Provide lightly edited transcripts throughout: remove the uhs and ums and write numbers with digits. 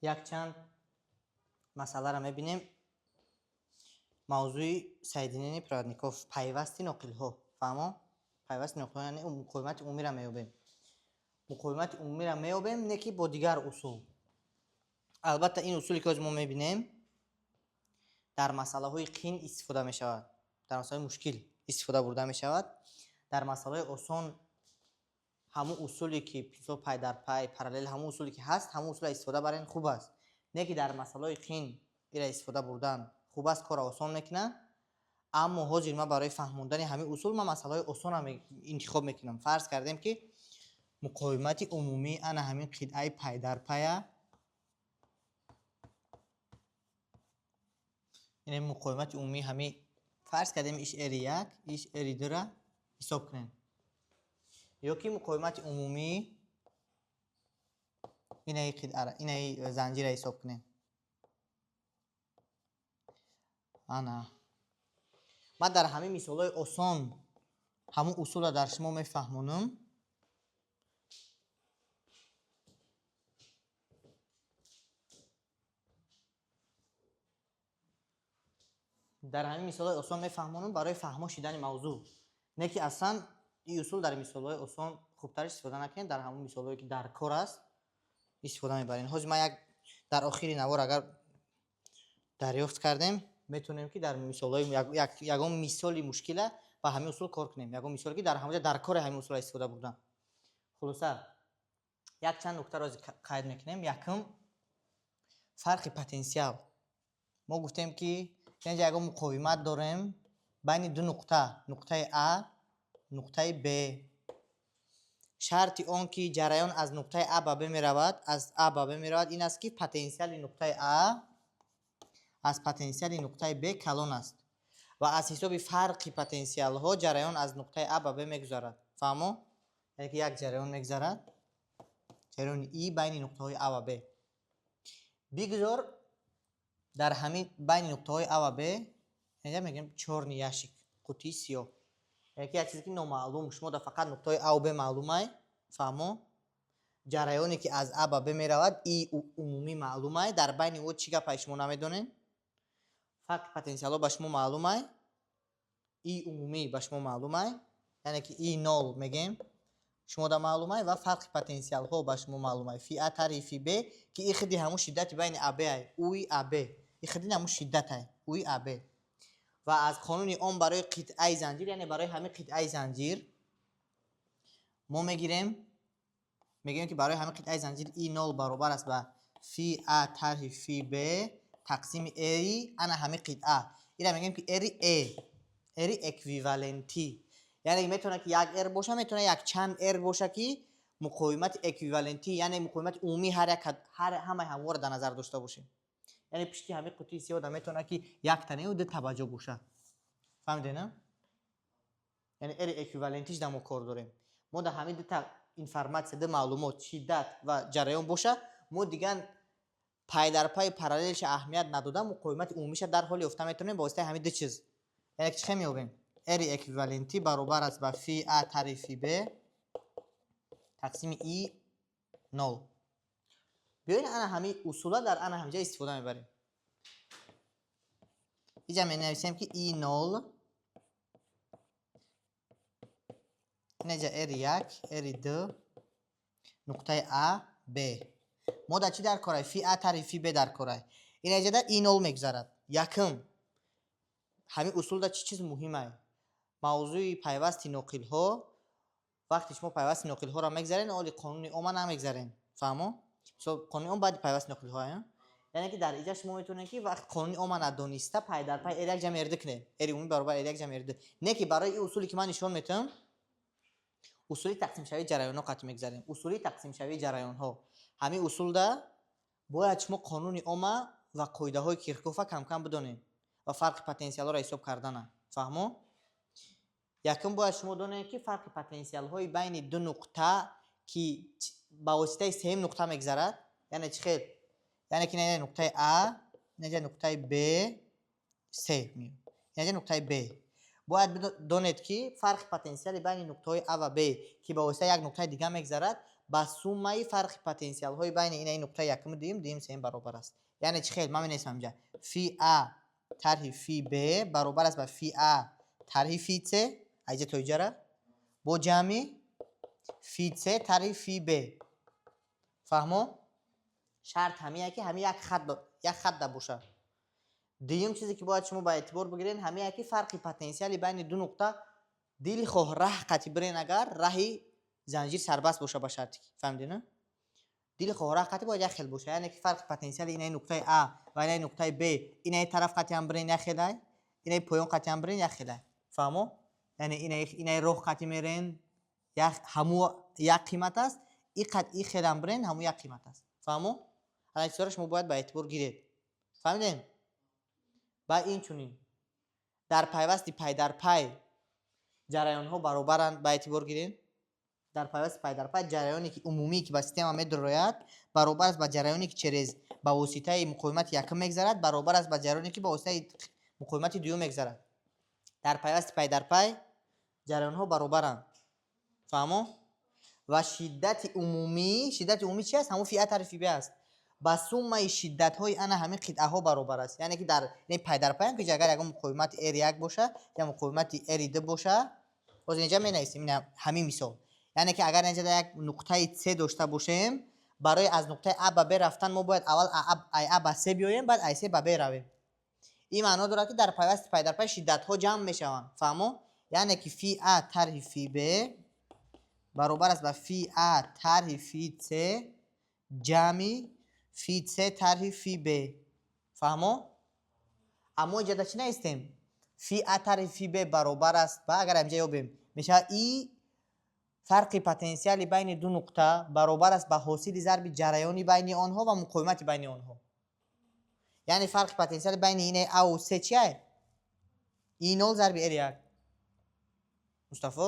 Якчанд масъаларо мебинем. Мавзӯи соединение проводников, пайвасти ноқилҳо. Фаҳмо? Пайвасти ноқилҳо, яъне муқовимати умумиро меёбем. Муқовимати умумиро меёбем, не ки бо дигар усул. Албатта, ин усуле ки ҳозир мо мебинем, дар масъалаҳои қин истифода мешавад, дар масъалаҳои мушкил истифода бурда мешавад. Дар масъалаҳои осон ҳамун усуле ки, мисол, пай дар пай, параллел, ҳамун усуле ки ҳаст, ҳамун усула истифода барен хуб аст. Не ки дар масъалаҳои қин ира истифода бурдан хуб аст, корро осон мекунад. Аммо ҳозир ман барои фаҳмондани ҳамин усул ман масъалаҳои осонро интихоб мекунам. Фарз кардем, ки муқовимати умумӣ ана ҳамин қитъаи пайдарпая, ин муқовимати умумии ҳамин, фарз кардем, иш R1, иш R2-ра ҳисоб кунем. Ё ки муқовимати умумӣ инаи қитъара, инаи занҷира ҳисоб кунем. Ана ман дар ҳамин мисолҳои осон ҳамун усулро дар шумо мефаҳмонам. Дар ҳамин мисолҳои осон мефаҳмонам барои фаҳмо шидани мавзӯъ. Не ки аслан ин усул дар мисолҳои осон хубтар истифода накунед, дар ҳамун мисолҳое ки дар кор аст истифода мебарем. Ҳозир ман як дар охири навор агар дарёфт кардем, метавонем ки дар мисолҳои ягон мисоли мушкила ба ҳамин усул кор кунем. Ягон мисоле ки дар ҳамаҷа дар кори ҳамин усула истифода бурдан. Хулоса, якчанд нуктаро қайд мекунем. Якум, фарқи потенсиал. Мо гуфтем, ки инҷа ягон муқовимат дорем байни ду нуқта, нуқтаи А, нуқтаи Б. Шарти он ки ҷараён аз нуқтаи А ба Б меравад, аз А ба Б меравад, ин аст, ки потенсиали нуқтаи А аз потенсиали нуқтаи Б калон аст ва аз ҳисоби фарқи потенсиалҳо ҷараён аз нуқтаи А ба Б мегузарад. Фаҳмо? Яъне ки як ҷараён мегузарад, ҷараёни И байни нуқтаҳои А ва Б. Бигузор дар ҳамин байни нуқтаҳои А ва Б инҷа мегӯем чёрный ящик, қутии сиёҳ. Яъне ки як чизе ки номаълум, шумо да фақат нуқтаҳои А ва Б маълумай, фаҳмо? Ҷараёне ки аз А ба Б меравад, И умумӣ маълумай, дар байни ӯ чӣ гапай шумо намедонед. Фарқи потенсиалҳо ба шумо маълумай, И умумӣ ба шумо маълумай, яъне ки И нол мегем, шумо да маълумай ва фарқи потенсиалҳо ба шумо маълумай. Фи А тарҳи фи Б, ки и худи ҳамун шиддати байни АБ ай, уи АБ. И худи ҳамун шиддатай, уи АБ. Ва аз қонуни Ом барои қитъаи занҷир, яъне барои ҳамин қитъаи занҷир мо мегирем, мегӯем, ки барои ҳамин қитъаи занҷир И нол баробар аст ба фи А тарҳи фи Б тақсими R ана ҳамин қитъа. Ира мегӯем, ки R Э, R эквивалентӣ. Яъне метавонад ки як R боша, метавонад як чанд R боша, ки муқовимати эквивалентӣ, яъне муқовимати умумии ҳар як ҳар ҳамаи ҳамворо дар назар дошта бошем. Яъне пишти ҳамин қутии сиёҳ да метавонад ки як танеу ду табаҷо боша. Фаҳмидед, на? Яъне R эквивалентиш да мо кор дорем. Мо дар ҳамин дута информатсия, ду маълумот, шиддат ва ҷараён боша, мо дигар пайдарпай параллелша аҳамият надода, муқовимати умумиша дар ҳоли ёфта метавонем ба воситаи ҳамин ду чиз. Яъне чӣ хел меёбем? R эквивалентӣ баробар аст ба фи А тарҳи фи Б тақсими И нол. Биёед, ана ҳамин усула дар ана ҳаминҷа истифода мебарем. Инҷа менависем, ки И нол инаҷа R1, R2, нуқтаи А, Б. Мо дар чӣ дар корай? Фи А тарҳи фи Б дар корай. Инаҷа дар И нол мегузарад. Якум, ҳамин усулда чӣ чиз муҳимай? Мавзӯи пайвасти ноқилҳо. Вақте шумо пайвасти ноқилҳоро мегзарен, оли қонуни Ома намегзарен. Фаҳмо? Мисол, қонуни Ом баъди пайвасти ноқилҳо, яъне ки дар иҷа шумо метавонед, ки вақт қонуни Ома надониста, пай дар пай R1 ҷамъ R2 кунед. R умумӣ баробар R1 ҷамъ R2. Не ки барои ин усуле ки ман нишон метавам, усули тақсимшавии ҷараёнҳо қатъ мегзарем. Усули тақсимшавии ҷараёнҳо. Ҳамин усулда бояд шумо қонуни Ома ва қоидаҳои Кирхгофа камкам бидонед ва фарқи потенсиалҳоро ҳисоб кардана. Фаҳмо? Якум, бояд шумо донед, ки фарқи потенсиалҳои байни ду нуқта, ки ба воситаи сеюм нуқта мегзарад, яъне чӣ хел? Яъне ки ина нуқтаи А, инаҷа нуқтаи Б, С, инаҷа нуқтаи Б. Бояд донед, ки фарқи потенсиали байни нуқтаҳои А ва Б, ки ба воситаи як нуқтаи дига мегзарад, ба суммаи фарқи потенсиалҳои байни инаи нуқтаи якуму дуюм, дуюм, сеюм баробар аст. Яъне чӣ хел? Ман менависам инҷа: фи А тарҳи фи Б баробар аст ба фи А тарҳи фи С, айҷа то иҷара, бо ҷамъи фи С тарҳи фи Б. Фаҳмо? Шарт ҳамия, ки ҳами як хат да бошад. Дуюм чизе, ки бояд шумо ба эътибор бигиред, ҳамия, ки фарқи потенсиали байни ду нуқта дилхоҳ раҳ қати бирен, агар раҳи занҷир сарбаст боша, ба шарте ки, фаҳмидӣ, на? Дилхоҳ раҳ қати бояд як хел боша. Яъне ки фарқи потенсиали инаи нуқтаи А ва инаи нуқтаи Б, инаи тараф қатиам бирен, як хелай, инаи поён қатиам бирен, як хелай. Фаҳмо? Яъне инаи роҳ қати мерен, ҳаму як қимат аст, и қат и хелам бирен, ҳаму як қимат аст. Фаҳмо? Ана чизҳоро шумо бояд ба эътибор гиред. Фаҳмидем? Ба ин чунин дар пайвасти пайдарпай ҷараёнҳо баробаранд. Ба эътибор гирем: дар пайвасти пайдарпай ҷараёне ки умумие, ки ба система медарояд, баробар аст ба ҷараёне, ки через ба воситаи муқовимати якум мегзарад, баробар аст ба ҷараёне, ки ба воситаи муқовимати дуюм мегзарад. Дар пайвасти пайдарпай ҷараёнҳо баробаранд. Фаҳмо? Ва шиддати умумӣ, шиддати умумӣ чи аст? Ҳамун фи А тарҳи фи Б аст, ба суммаи шиддатҳои ана ҳамин қитъаҳо баробар аст. Яъне ки дар пайдарпаям ки агар ягон муқовимати R1 боша я муқовимати R2 боша, боз инҷа менависем ҳамин мисол. Яъне ки агар инҷа як нуқтаи С дошта бошем, барои аз нуқтаи А ба Б рафтан мо бояд аввал ай А ба С биёем, баъд ай С ба Б равем. Ин маъно дорад, ки дар пайвасти пайдарпай шиддатҳо ҷамъ мешаванд. Фаҳмо? Яъне ки фи А тарҳи фи Б баробар аст ба фи А тарҳи фи С ҷамъи фи С тарҳи фи Б. Фаҳмо? Аммо инҷа чӣ наистем? Фи А тарҳи фи Б баробар аст ба, агар инҷа ёбем, мешавад и фарқи потенсиали байни ду нуқта баробар аст ба ҳосили зарби ҷараёни байни онҳо ва муқовимати байни онҳо. Яъне фарқи потенсиали байни инаи Аву С чиай? И нол зарби Р як. Мустафо,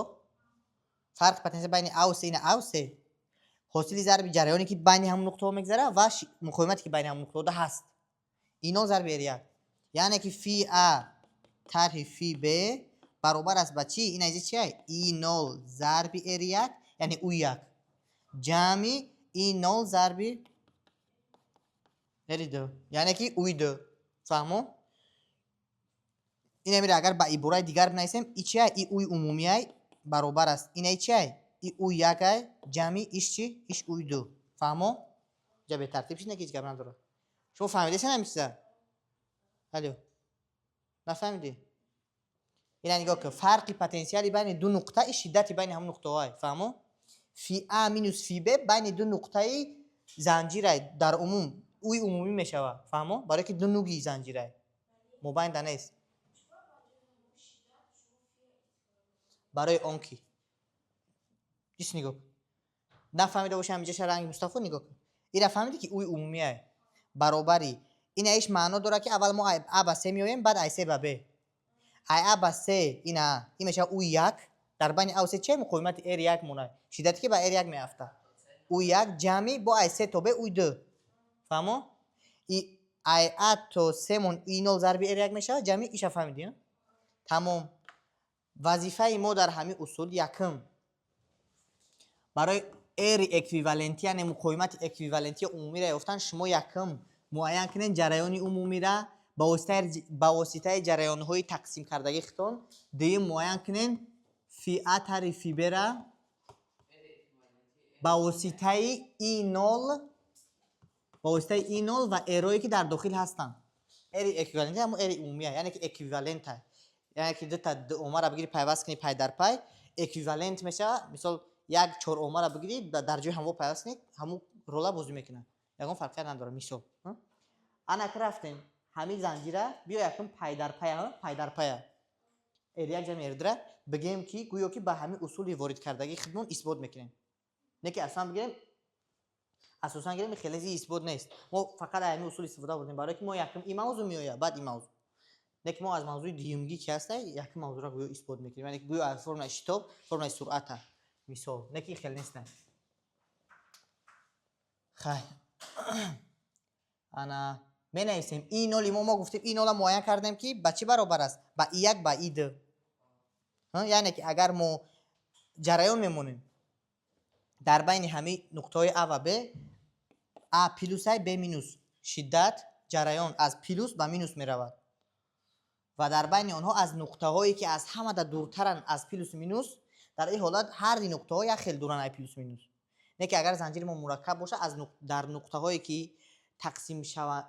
фарқи потенсиал байни Аву С, ина Ав С, ҳосили зарби ҷараёне, ки байни ҳамун нуқтаҳо мегзарад, ва муқовимате, ки байни ҳамун нуқтаҳо ҳаст, И нол зарби Р як. Яъне ки фи А тарҳи фи Б баробар аст ба чӣ? Ин айзи чиай? И нол зарби Р як, яъне У як, ҷамъи И нол зарби Р ду, яъне ки Уи ду. Фаҳмо? Ин амира агар ба ибораи дигар бинависем, и чиай? И Уи умумиай баробар аст, инаи чиай? И У якай ҷамъи иш чи? Иш Уи ду. Фаҳмо? Ҷа бетартиб шид, ки ҳеҷ гап надорад. Шумо фаҳмидесен ҳамин чиза? Алё, нафаҳмидӣ? Ина нигоҳ кун: фарқи потенсиали байни ду нуқта и шиддати байни ҳамун нуқтаҳоай. Фаҳмо? Фи А минус фи Б байни ду нуқтаи занҷирай, дар умум Уи умумӣ мешавад. Фаҳмо? Барое ки ду нуги занҷирай мобайнда нест. Барои он ки ҷис нигоҳ кун, нафаҳмида боши, ҳаминҷаша ранги Мустафо, нигоҳ кун. Ира фаҳмидӣ, ки Уи умумиай баробари ина? Иш маъно дорад, ки аввал мо А ба С меоем, баъд ай С ба Б. Ай А ба С ина ин мешавад У як. Дар байни А С че? Муқовимати Р як монад, шиддате, ки ба Р як меафтад, У як, ҷамъи бо ай С то Б Уи ду. Фаҳмо? И ай А то Семон И нол зарби Р як мешавад, ҷамъи иша. Фаҳмидӣ? Тамом. Вазифаи мо дар ҳамин усул: якум, барои Р эквивалентӣ, яъне муқовимати эквивалентии умумиро ёфтан, шумо якум муайян кунед ҷараёни умумира ба воситаи ҷараёнҳои тақсимкардагии хитон. Дуюм, муайян кунед фи А тарҳи фи Б-ра ба воситаи И нол, ба воситаи И нол ва Р-ое, ки дар дохил ҳастанд. Р эквивалентӣ ҳамун Р умумия, яъне ки эквивалента, яъне ки дута дуомаро бигири, пайваст кунӣ пай дар пай, эквивалент мешавад. Мисол, як чоромаро бигирӣ, дар ҷои ҳамво пайваст кунӣ, ҳамун рола бозӣ мекунад, ягон фарқият надорад. Мисол, ана ки рафтем ҳамин занҷира, биё якум пайдарпая, пайдарпая Р як ҷамъи Р дура бигем, ки гӯё ки ба ҳамин усули воридкардагии худмон исбот мекунем. Не ки аслан бигирем, асосан гирем, хеле исбот нест. Мо фақат ҳамин усул истифода бурдем, барое ки мо якум ин мавзӯъ меояд, баъд ин мавзӯъ. Не ки мо аз мавзӯи дуюмгӣ, ки ҳаста, якум мавзӯъро гӯё исбот мекунем, яъне гӯё аз формулаи шитоб, формулаи суръата, мисол. Не ки хеле нест. Хай, ана менависем И ноли мо. Мо гуфтем, И нола муайян кардем, ки ба чӣ баробар аст? Ба И як, ба И ду. Яъне ки агар мо ҷараён мемонем дар байни ҳамин нуқтаҳои А ва Б, А плюсай, Б минус, шиддат ҷараён аз плюс ба минус меравад ва дар байни онҳо аз нуқтаҳое ки аз ҳамада дуртаранд аз плюсу минус, дар ин ҳолат ҳар ди нуқтаҳо як хел дуранд ай плюсу минус. Не ки агар занҷири мо мураккаб бошад, аз дар нуқтаҳое ки тақсим шаванд,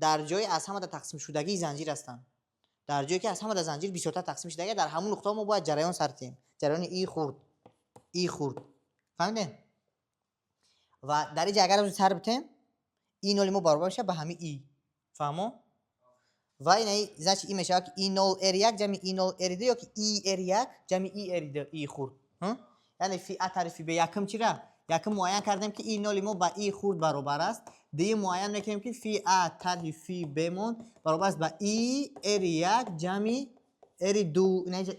дар ҷое аз ҳамада тақсимшудагии занҷир ҳастанд, дар ҷое ки аз ҳамада занҷир бисёртар тақсим шудагӣ, дар ҳамун нуқтаҳо мо бояд ҷараён сар диҳем, ҷараёни И хурд, И хурд. Фаҳмидем? Ва дар инҷа агар сар битем, И ноли мо баробар мешавад ба ҳамин И. Фаҳмо? Ва ина, значит, и мешавад ки И нол Р як ҷамъи И нол Р ду ё ки И Р як ҷамъи И Р ду, И хурд. Яъне фи А тарафи Б якум чира? Якум муайян кардем, ки И ноли мо ба И хурд баробар аст. Дуюм муайян мекунем, ки фи А тарҳи фи Б мон баробар аст ба И Р як ҷамъи Р ду. Инаинҷа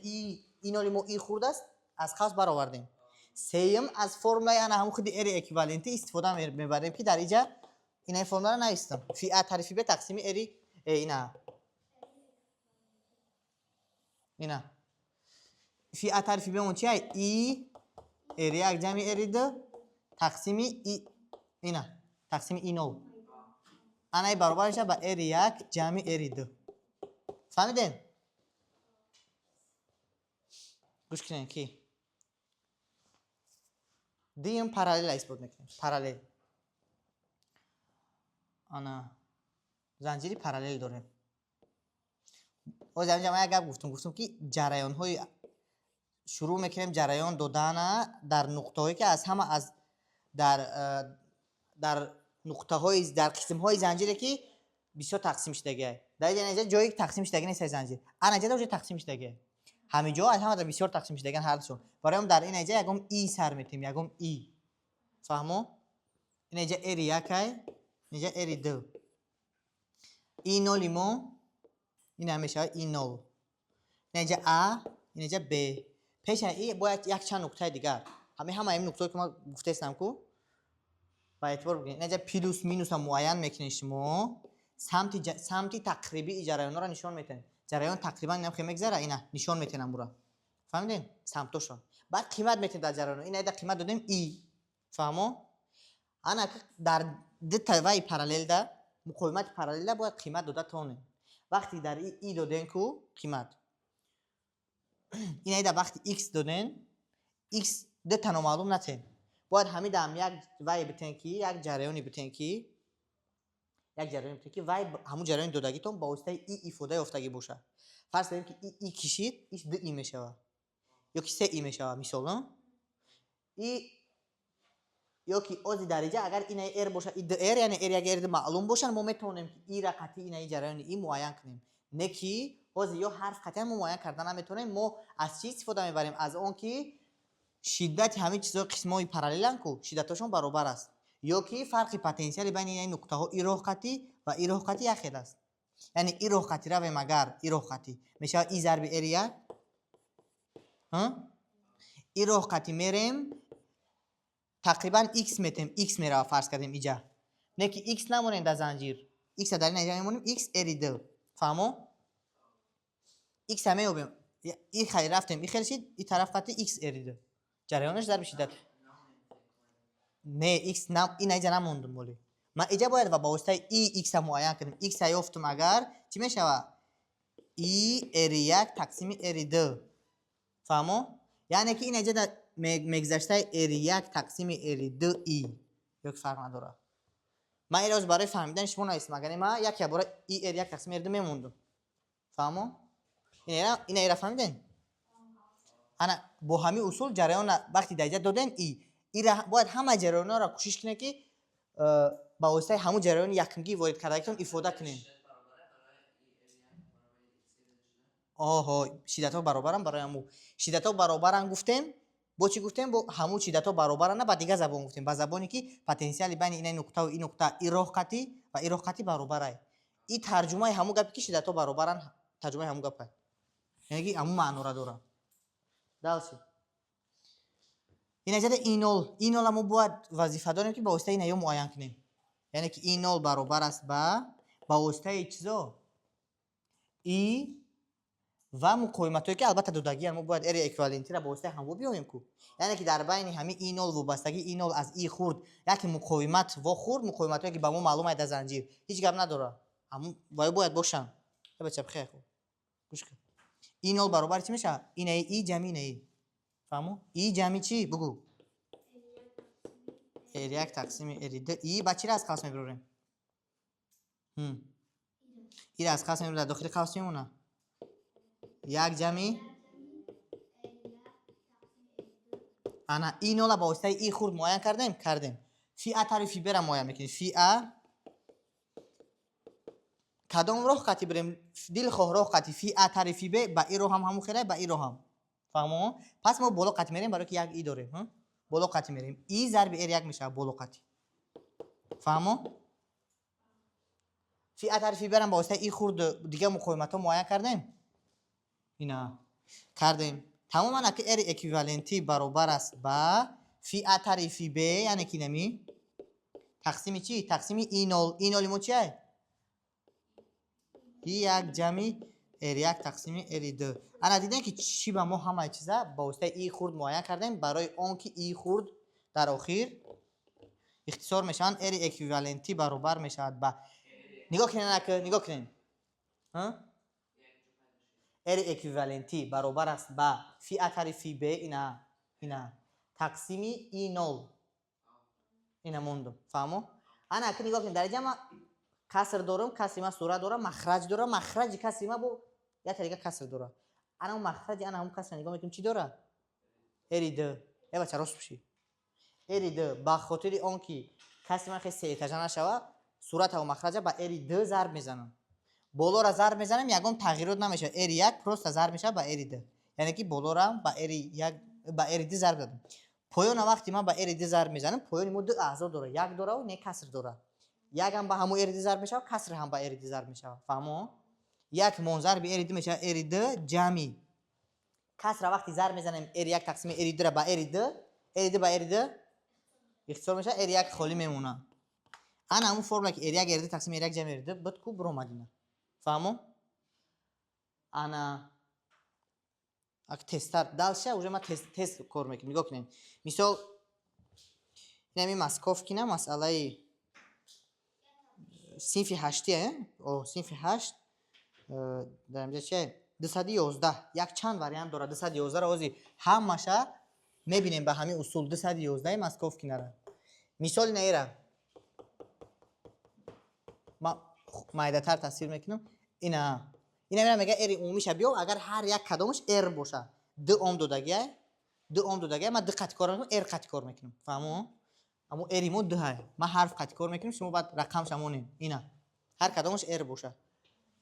И ноли мо И хурд аст, аз қавс баровардем. Сеюм, аз формулаи ана ҳамун худи Р эквивалентӣ истифода мебарем, ки дар инҷа инаи формуларо навистам: фи А тарафи фи Б тақсими Р ина фи А тарафи Б мон чи ай? И Р як ҷамъи Р ду тақсими И, ина тақсими И нол. Анаи баробар мешавад ба Р як ҷамъи Р ду. Фаҳмидем? Гӯш кунем, ки дуюм параллела исбот мекунем. Параллел, ана занҷири параллел дорем. Ҳозир инҷа ман як гап гуфтам, ки ҷараёнҳои шурӯъ мекунем ҷараён додана дар нуқтаҳое ки аз ҳама аз дар нуқтаҳои, дар қисмҳои занҷире ки бисёр тақсим шудагиай. Дар инҷа ҷое тақсим шудагӣ нест занҷир, ана инҷа ҷои тақсим шудагиай, ҳамин ҷо аз ҳама бисёр тақсим шудагиан ҳардушон. Барои ҳам дар ин инҷа ягон И сар метем, ягон И. Фаҳмо? Ин инҷа Р якай, инҷа Р ду. И ноли мо ина мешавад И нол. Ин инҷа А, ин инҷа Б. Пеша И бояд якчанд нуқтаи дигар. Ҳамин ҳама ин нуқтаҳое ки ман гуфтаистам ку, ба эътибор бигиред. Ин инҷа плюс минуса муайян мекунед шумо, самти тақрибии ҷараёнҳоро нишон метиҳед. Ҷараён тақрибан инам хел мегзара, ина нишон метиҳем амура. Фаҳмидем? Самтошро. Баъд қимат метиҳем дар ҷараёнҳо. Ина ида қимат додем И. Фаҳмо? Ана дар ду таваи параллелда, муқовимати параллелда бояд қимат дода тонем. Вақте дар И додем ку қимат, ина ида вақти X додем, X дута номаълум натем. Бояд ҳамидаам як вай битен, ки як ҷараёне битен, ки як ҷараёне битен, ки вай ҳамун ҷараёни додагитон ба воситаи И ифода ёфтагӣ бошад. Фарз кардем, ки И кишид, иш ду И мешавад ё ки се И мешавад, мисол. И ё ки ози дар инҷа агар инаи Р бошад, и ду Р, яъне Р як, Р ду маълум бошанд, мо метавонем, ки Ира қатъи инаи ҷараёни И муайян кунем. Не ки ҳозир ё ҳарф қатъиан мо муайян карда наметавонем. Мо аз чӣ истифода мебарем? Аз он ки шиддати ҳамин чизҳои қисмҳои параллеланд ку, шиддатҳошон баробар аст ё ки фарқи потенсиали байни инаи нуқтаҳо и роҳ қатъӣ ва и роҳ қатъӣ як хел аст. Яъне и роҳ қатъӣ равем, агар и роҳ қатъӣ мешавад И зарби Р як, и роҳ қатъӣ мерем, тақрибан X метем, X мерава, фарз кардем иҷа. Не ки X намонем дар занҷир, X дар ин иҷа мемонем, X Р ду. Фаҳмо? X меёбем. И хел рафтем, и хел шид, и тараф қатъи X Р ду, ҷараёнаш зарби шиддат. Не, X ина иҷа намондум. Моли ман иҷа бояд ва ба воситаи И X муайян кунем. X ёфтум, агар чӣ мешавад? И Р як тақсими Р ду. Фаҳмо? Яъне ки ин иҷа мегузаштаи Р як тақсими Р ду И ё ки фарқ надорад. Ман иро барои фаҳмидани шумо навистам, агар ман як бора И Р як тақсими Р ду мемондум. Фаҳмо? Ина ира фаҳмидем? Ана бо ҳамин усул ҷараёна вақте дар иҷа додем И, ира бояд ҳама ҷараёнҳоро кӯшиш кунем, ки ба воситаи ҳамун ҷараёни якумгӣ ворид кардагитон ифода кунем. Оҳо, шиддатҳо баробаранд. Барои ҳамун шиддатҳо баробаранд гуфтем. Бо чӣ гуфтем? Бо ҳамун шиддатҳо баробаранд, ба дигар забон гуфтем, ба забоне ки потенсиали байни ина нуқтаву ин нуқта, и роҳ қатъӣ ва и роҳ қатъӣ баробарай. И тарҷумаи ҳамун гапе ки шиддатҳо баробаранд, тарҷумаи ҳамун гапай, яъне ки ҳамун маънора дорад. Дальше, ин аҷада И нол. И нола мо бояд вазифа дорем, ки ба воситаи ина ё муайян кунем. Яъне ки И нол баробар аст ба воситаи чизо И Ва муқовиматҳое, ки албатта додагиан, мо бояд R эквивалентиро ба воситаи ҳамво биёвем ку. Яъне ки дар байни ҳамин И нол вобастагии И нол аз И хурд яке муқовимат вохӯрд, муқовиматҳое, ки ба мо маълум ай дар занҷир, ҳеҷ гап надорад, ҳамун ваё бояд бошанд. Э, бача, бихе, хуб гӯш кун. И нол баробари чӣ мешавад? Инаи И ҷамъи инаи, фаҳмо? И ҷамъи чӣ, бугӯ? R як тақсими R ду. И ба чиро аз қавс мебирорем? Иро аз қавс мебирорем, дар дохили қавс мемонад як ҷамъи ана И нола ба воситаи И хурд муайян кардем, кардем. Фи А тари фи Б-ра муайян мекунем. Фи А кадом роҳ қати бирем? Дилхоҳ роҳ қати. Фи А тари фи Б ба и роҳ ҳам ҳамун хелай, ба и роҳ ҳам, фаҳмо? Пас мо боло қати мерем, барои ки як И дорем, боло қати мерем. И зарби R як мешавад боло қати, фаҳмо? Фи А тари фи Б-рам ба воситаи И хурд дигар муқовиматҳо муайян кардем, ина кардем, тамоман. Аки R эквивалентӣ баробар аст ба фи А тари фи Б, яъне ки нами тақсими чӣ? Тақсими И нол. И ноли мо чиай? И як ҷамъи R як тақсими R ду. Ана дидем, ки чӣ ба мо ҳамаи чиза ба воситаи И хурд муайян кардем, барои он ки И хурд дар охир ихтисор мешаванд. R эквивалентӣ баробар мешавад ба, нигоҳ кунед, ака, нигоҳ кунед, R эквивалентӣ баробар аст ба фи А тари фи Б, ина тақсими И нол, ина мондум, фаҳмо? Ана ака, нигоҳ кунед, дар инҷа ма каср дорам, касри ма сурат дорам, махраҷ дорам, махраҷи касри ма бо як тариқа каср дорад. Ана махраҷи ана ҳамун касра нигоҳ мекунем, чӣ дорад? R д. Э, бача, рост пуши. R д. Ба хотири он ки касри ман хеле сеэтажа нашавад, суратаву махраҷа ба R д зарб мезанам. Болора зарб мезанем, ягон тағйирот намешавад. R як просто зарб мешавад ба R д, яъне ки болора ба R як, ба R д зарб задам. Поёна вақте ман ба R д зарб мезанам, поёни мо ду аъзо дорад, як дораву не каср дорад. Якам ба ҳамун R д зарб мешавад, каср ҳам ба R д зарб мешавад, фаҳмо? Як мон зарби R д мешавад R д ҷамъи касра. Вақте зарб мезанем R як тақсими R дра ба R д, R д ба R д ихтисор мешавад, R як холӣ мемонад. Ана ҳамун формула, ки R як R д тақсими R як ҷамъи R д буд ку, биромад ина, фаҳмо? Ана ак тезтар дальше уже ма тез тез кор мекунем. Нигоҳ кунем, мисол инами Московкина, масъалаи синфи ҳашти, о, синфи ҳашт. Дар инҷа чи? 211. Як чанд вариант дорад. 211-ро ҳозир ҳамаша мебинем ба ҳамин усул. 211-и Московкинара мисоли наира ма майдатар тасвир мекунам. Ина мера мега: R умумиша биёв, агар ҳар як кадомаш R боша. 2 ом додагиай, 2 ом додагиай. Ман ду қати кор мекунам, R қати кор мекунам, фаҳмо? Аммо R мо ду ҳай, ман ҳарф қати кор мекунам, шумо баъд рақамша монем. Ина ҳар кадомаш R боша.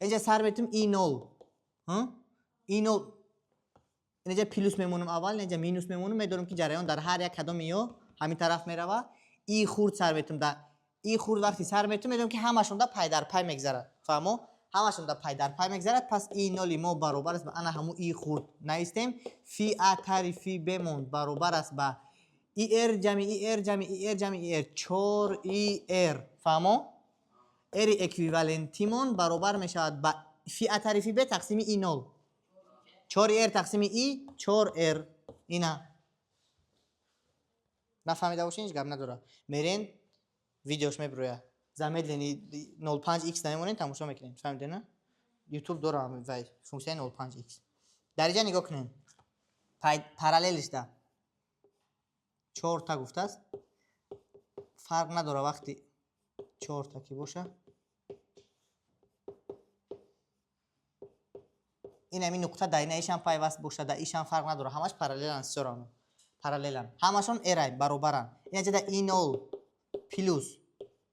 Инҷа сар метум И нол, И нол. Инҷа плюс мемонам аввал, инҷа минус мемонам. Медонам, ки ҷараён дар ҳар як кадоми ё ҳамин тараф мерава. И хурд сар метум. Да И хурд вақти сар метум, медонам, ки ҳамашон да пай дар пай мегзарад, фаҳмо? Ҳамашон да пай дар пай мегзарад. Пас И ноли мо баробар аст ба ана ҳамун И хурд навистем. Фи А тари фи Б монд баробар аст ба И Р ҷамъи И Р ҷамъи И Р ҷамъи И Р, чор И Р, фаҳмо? R эквивалентимон баробар мешавад ба фи А тари фи Б тақсими И нол, чор Р тақсими И, чор Р. Ина нафаҳмида бошед, ҳеҷ гап надорад, мерен, видеош мебирояд, замедленный 05 х намемонем, тамошо мекунем, фаҳмиде на? Ютуб дорам вай функсияи 05 х. Дар инҷа нигоҳ кунем, параллелишда чорта гуфтааст, фарқ надорад, вақти чорта ки боша. Ин ҳамин нуқта дар ина ишам пайваст боша, дар ишам, фарқ надорад, ҳамаш параллелан, сёрано параллелан, ҳамашон эрай баробаранд. Инаҷада И нол плюс,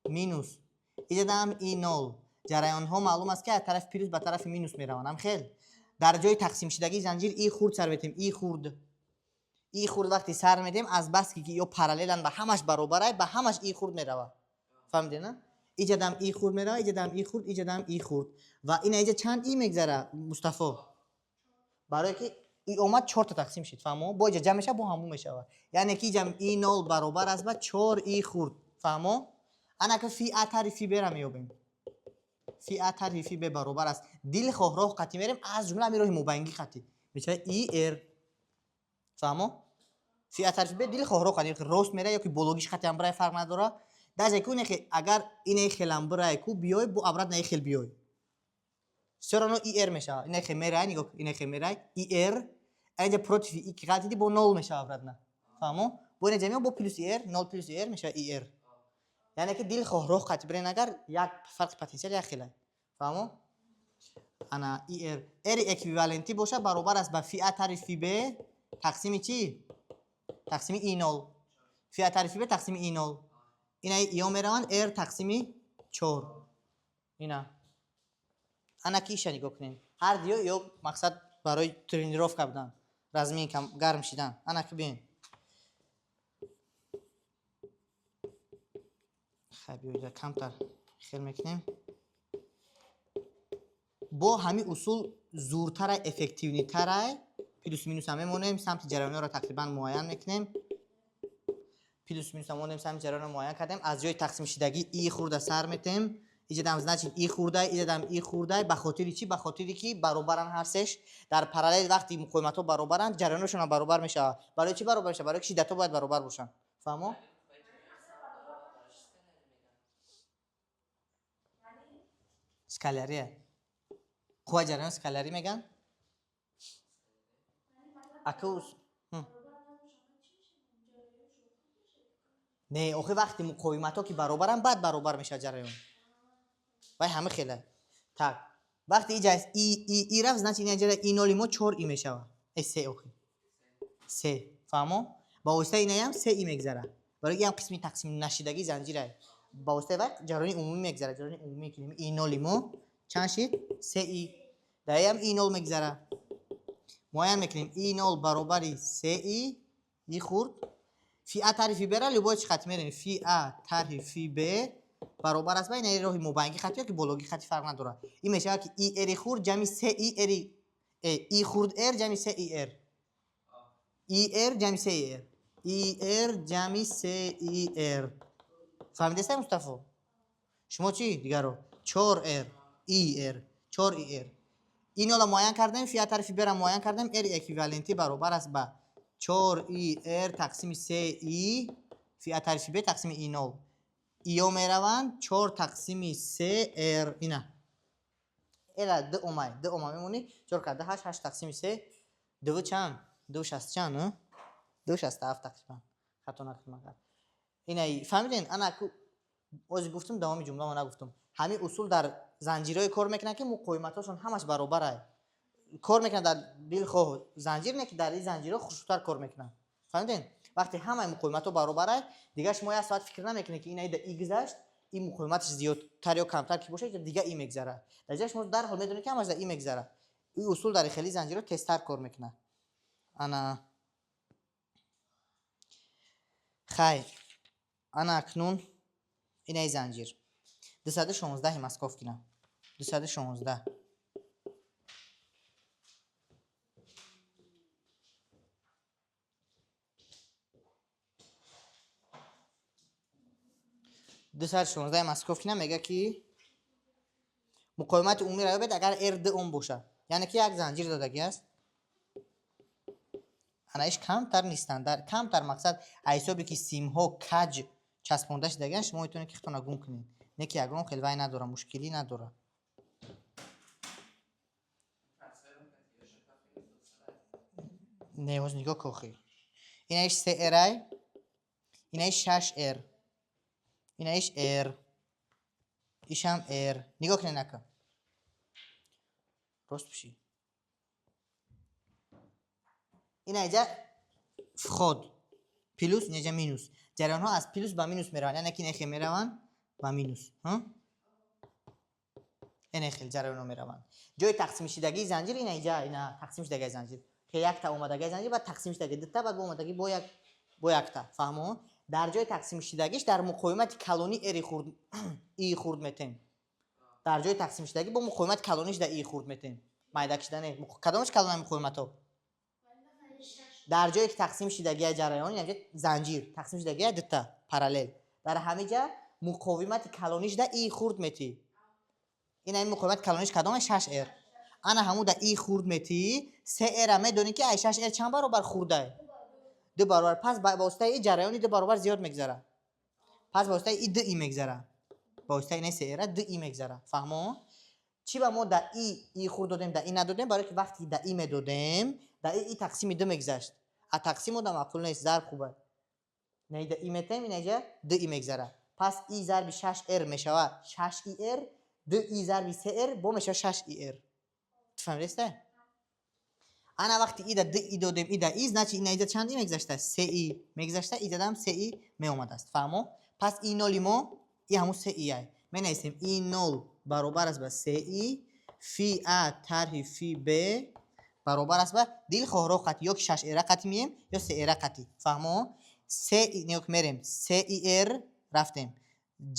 минус, иҷадаам И нол. Ҷараёнҳо маълум аст, ки аз тарафи плюс ба тарафи минус мераванд. Ам хел дар ҷои тақсимшудагии занҷир И хурд сар метем. И хурд, И хурд вақте сар метем, аз баски ки ё параллелан ба ҳамаш баробарай, ба ҳамаш И хурд меравад, фаҳмиде на? Иҷадам И хурд меравад, иҷадам И хурд, иҷадам И хурд. Ва ина иҷа чанд И мегзара, Мустафо? Барое ки И омад, чорта тақсим шид, фаҳмо? Бо иҷа ҷамъ мешавад, бо ҳамун мешавад. Яъне ки иҷам И нол баробар аст ба чор И хурд, фаҳмо? Ана ки фи А тари фи Бера меёбем. Фи А тарҳи фи Б баробар аст. Дилхоҳ роҳ қатӣ мерем, аз ҷумла ҳамин роҳи мобайнгӣ қатӣ. Мешавад И Р. Фаҳмо? Фи А тарҳи фи Б дилхоҳ роҳ қатӣ. Рост мерай ё ки бологиш қатӣ ҳам бирай, фарқ надора. Даже ку не агар ине хелам бирай ку биёй, бо обратно и хел биёй. Всё равно И Р мешавад. Ине хел мерай, нигоҳ, ине хел мерай, И Р, инҷа против И ки ғалт диди, бо нол мешавад обратно. Фаҳмо? Бо ине ҷамъ бо плюс И Р, нол плюс И Р мешавад И Р. Яъне ки дилхоҳ роҳ қатӣ бирен, агар як фарқи потенсиал як хелай. Фаҳмо? Ана И Р. Р эквивалентӣ бошад, баробар аст ба фи А тарҳи фи Б тақсими чӣ? Тақсими И нол. Фи А тарҳи фи Б тақсими И нол. Ина иё мераванд, Р тақсими 4. Ина. Ана ки иша нигоҳ кунем. Ҳар диё ё мақсад барои тренировка будан, разминка, гарм шидан. Ана ки бин. Хай, биёида камтар хел мекунем. Бо ҳамин усул зуртарай, эффективнитарай, плюс минус ҳам мемонем, самти ҷараёнҳоро тақрибан муайян мекунем. Плюс минус ҳам монем, самти ҷараёнро муайян кардем. Аз ҷои тақсимшидагӣ И хурда сар метем. Иҷадам значит И хурдай, иҷадам И хурдай. Ба хотири чӣ? Ба хотири ки баробаранд ҳар сеш. Дар параллел вақти муқовиматҳо баробаранд, ҷараёнҳошон ҳам баробар мешавад. Барои чӣ баробар мешавад? Барои ки шиддатҳо бояд баробар бошанд. Фаҳмо? Скалярия. Қувваи ҷараён скалярӣ меган? Аку не, охи вақти муқовиматҳо ки баробаранд, баъд баробар мешавад ҷараён. Вай ҳама хела. Так, вақти иҷа И И И рафт, значит ин ҷара И ноли мо 4 И мешавад. Э, се охи. Се. Фаҳмо? Ба воситаи инаям се И мегзара. Барои ин ҳам қисми тақсим нашидагии занҷирай. Ба воситаи вай ҷараёни умумӣ мегзара. Ҷараёни умумӣ ки И ноли мо чанд шид? Се И. Дар ам И нол мегзара. Муайян мекунем. И нол баробари се И, И хурд. Фи А тарҳи фи Б ра любой чи хат мерем. Фи А тарҳи фи Б баробар аст ба ин роҳи мобайнгӣ хати ё ки бологӣ хати, фарқ надорад. Ин мешавад ки И Р хурд ҷамъи се И Р, И хурд Р ҷамъи се И Р. И Р ҷамъи се И Р. И Р ҷамъи се И Р. Фаҳмидестай, Мустафо? Шумо чӣ дигаро? 4 Р, И Р, 4 И Р. Ин ҳола муайян кардем, фи А тарҳи фи Б ра муайян кардем, Р эквивалентӣ баробар аст ба 4 И Р тақсими се И фи А тарҳи фи Б тақсими И нол. Иё мераванд, 4 тақсими се Р. Ина. Эра ду омай, ду ома мемонӣ, 4 карда 8, 8 тақсими се, ду чанд? Ду шаст чанд, а? Ду шасту ҳафт тақрибан. Хато накунам агар. Ина фаҳмиден? Ана ку ози гуфтум, давоми ҷумларо нагуфтум. Ҳамин усул дар занҷирҳое кор мекунад, ки муқовиматҳошон ҳамаш баробарай. Кор мекунад дар дилхоҳ занҷир, не ки дар ин занҷирҳо хушрӯтар кор мекунад. Фаҳмиден? Вақте ҳамаи муқовиматҳо баробарай, дигар шумо як соат фикр намекунед, ки ин ида И гузашт, ин муқовиматаш зиёдтар ё камтар ки бошад, дига И мегзарад. Дар ҷоя шумо дарҳол медонед, ки ҳамаш дар И мегзарад. Ин усул дар хели занҷирҳо тезтар кор мекунад. Ана хай, ана акнун инаи занҷир 216 Московкина, 216. 216 Московкина мега, ки муқовимати умумиро ёбед, агар Р ду ом бошад. Яъне ки як занҷир додагӣ аст. Ана иш камтар нестанд, камтар мақсад аз ҳисобе ки симҳо каҷ часпонда шудагианд, шумо метавонед ки худтонро гум кунед. Не ки ягон хел вай надора, мушкилӣ надора. Не, ҳоз нигоҳ кун охи. Инаиш се Р ай, инаиш шаш Р, инаиш Р, ишам Р. Нигоҳ кунед, нака. Рост пушӣ. Ина иҷа вход плюс, инаҷа минус. Ҷараёнҳо аз плюс ба минус мераванд, яъне ки ин хел мераванд ба минус. Ин хел ҷараёнҳо мераванд. Ҷои тақсимшидагии занҷир ина иҷа, ина тақсимшидагии занҷир. Хел якта омадагии занҷир, баъд тақсимшидагии дута, баъд бо омадагӣ бо як, бо якта. Фаҳмо? Дар ҷои тақсимшидагиш дар муқовимати калонӣ Р хурд, И хурд метем. Дар ҷои тақсимшидагӣ бо муқовимати калониш дар И хурд метем. Майда кишида не. Кадомаш калонаи муқовиматҳо? Дар ҷое ки тақсим шидагия ҷараён, яъне занҷир тақсим шидагия дута параллел. Дар ҳамин ҷа муқовимати калониш да И хурд метӣ. Ина ин муқовимати калониш кадоме? 6 р. Ана ҳамун да и хурд метӣ, 3 р медонӣ, ки ай 6 р чанд баробар хурдай? Ду баробар. Пас ба воситаи и ҷараёни ду баробар зиёд мегзара. Пас ба воситаи и ду и мегзара, ба воситаи ина 3 р ду и мегзара. Фаҳмо? Чӣ ба мо да и хурд додем, да и надодем? Барое ки вақте да и медодем, да и тақсими ду мегзашт, а тақсим одам маъқул нест, зарб хуба. Ина да и метаем, инаҷа ду и мегзара. Пас и зарби 6 р мешавад 6 и р, ду и зарби 3 р бо мешавад 6 и р. Ту фаҳмидеста? Ана вақти и да ду и додем, и да и, значит, инаиҷа чанд и мегзашта? Се и мегзашта, идадам се и меомадааст. Фаҳмо? Пас и ноли мо и ҳамун се и ай. Менависем: и нол баробар аст ба се и фи а тарҳи фи б баробар аст ба дилхоҳ роҳ қати, ё ки 6 эра қати мием, ё 3 эра қати. Фаҳмо? Се ё ки мерем се и р рафтем,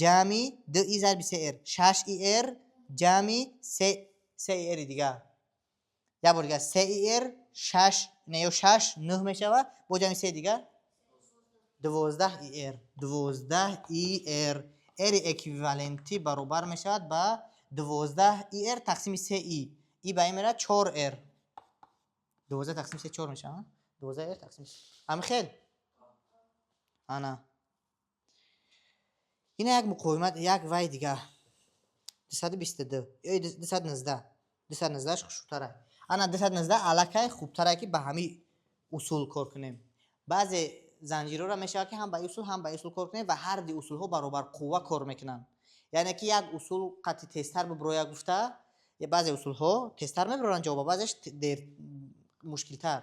ҷамъи ду и зарби се р, 6 и р, ҷамъи се и ри дигар. Як бор дигар: се и р, шаш, не, ё шаш, нӯҳ мешавад, бо ҷамъи се дигар 12 и р. 12 и р. Ри эквивалентӣ баробар мешавад ба 12 и р тақсими се и, и ба ин меравад, 4 р. 12 тақсими се чор мешавад. 12 р тақсими. Ҳами хел. Ана ина як муқовимат, як вай дигар, 222 ё 219. 219-аш хушрӯтара. Ана 219 аллакай хубтара, ки ба ҳамин усул кор кунем. Баъзе занҷирҳоро мешавад, ки ҳам ба усул, ҳам ба усул кор кунем, ва ҳарди усулҳо баробарқувва кор мекунанд. Яъне ки як усул қати тезтар биброя гуфта, баъзе усулҳо тезтар мебироранд ҷавоба, баъзеш дер, мушкилтар.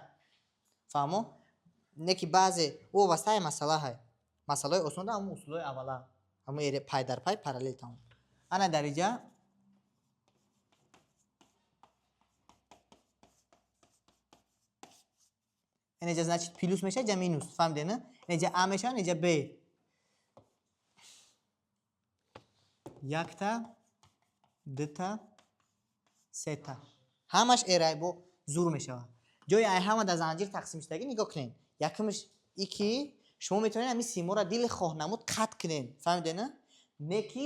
Фаҳмо? Не ки баъзе ӯ вобастаи масъалаҳай. Масъалаҳои осонда ҳамун усулҳои аввала, ҳамун пай дар пай, параллел, тамом. Ана дар иҷа инеҷа, значит, плюс мешавад, ҷа минус. Фаҳмиде, на? Инеҷа а мешавад, инеҷа б. Якта, дута, сета, ҳамаш эрай, бо зур мешавад. Ҷои ай ҳама дар занҷир тақсим шудагӣ нигоҳ кунед. Якумш и ки шумо метавонед ҳамин симоро дили хоҳ намуд қатъ кунед. Фаҳмиде, на? Не ки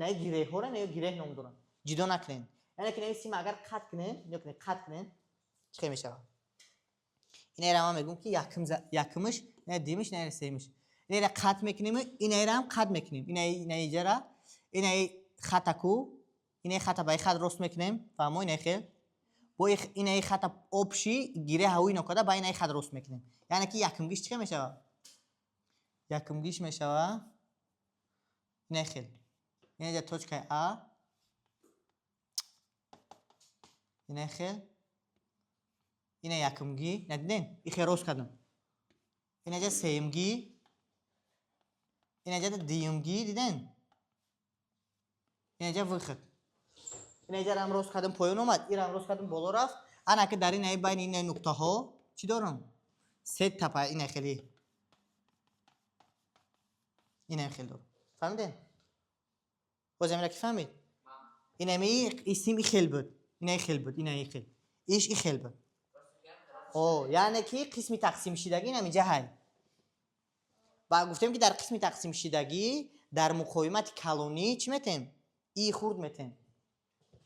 на гиреҳҳоро, не, гиреҳ ном доранд, ҷудо накунед. Яъне ки сима агар қатъ кунед, нигоҳ кунед, қатъ кунед, чӣ хел мешавад? Инайра ман мегӯм, ки якумш, ина дуюмиш, инайра сеюмиш. Инайра қатъ мекунем, инайра ҳам қатъ мекунем. Инаиҷара, инаи хатаку, инаи хата ба хат рост мекунем. Фаҳмо? Инаи хел бо инаи хата общий гиреҳ ҳавои нокарда ба инаи хат рост мекунем. Яъне ки якумгиш чӣ хел мешавад? Якумгиш мешавад инаи хел. Инаҷа точкаи а, инаи хел, ина якумгӣ. Надиден, и хел рост кардам. Инаҷа сеюмгӣ, инаҷа дуюмгӣ. Диден, инаҷа выход. Инаҷарам рост кардам, поён омад, ирам рост кардам, боло рафт. Ана ки дар инаи байни инаи нуқтаҳо чӣ дорам? Се тапа, ина хели, ина хел дорам. Фаҳмиден? Боз амира ки фаҳмид? Инами исм и хел буд, ина хел буд, ина хел, иш и хел буд. О, яъне ки қисми тақсимшидагӣ инамиҷа ҳай. Ва гуфтем, ки дар қисми тақсимшидагӣ дар муқовимати калонӣ чӣ метем? И хурд метем.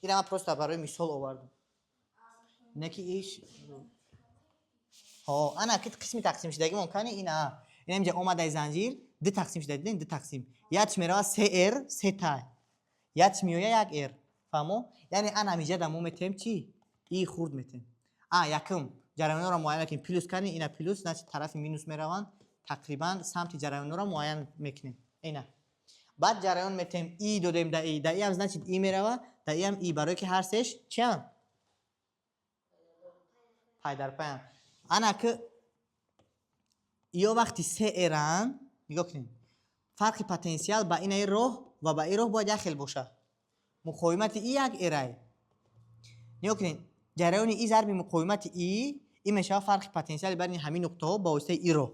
Ира ман просто барои мисол овардам, не ки иш. Ҳо, ана ки қисми тақсимшидагӣ мумкани ина инамиҷа омадаи занҷир ду тақсим шуда. Дидем, ду тақсим. Якш меравад се р, се тай, якш меоя як р. Фаҳмо? Яъне ана ҳамиҷа да мо метем чӣ? И хурд метем. А якум ҷараёнҳоро муайян мекунем. Плюс кардем, ина плюс, значит, тарафи минус мераванд. Тақрибан самти ҷараёнҳоро муайян мекунем. Ина баъд ҷараён метем, и додем да и, да и ҳам, значит, и мерава, да и ҳам и, барое ки ҳар сеш чиам? Пайдарпаянд. Ана ки ё вақти се эранд, нигоҳ кунед, фарқи потенсиал ба инаи роҳ ва ба ин роҳ бояд як хел бошад. Муқовимати и як эрай. Нигоҳ кунед, ҷараёни и зарби муқовимати и, ин мешавад фарқи потенсиали байни ҳамин нуқтаҳо ба воситаи и роҳ.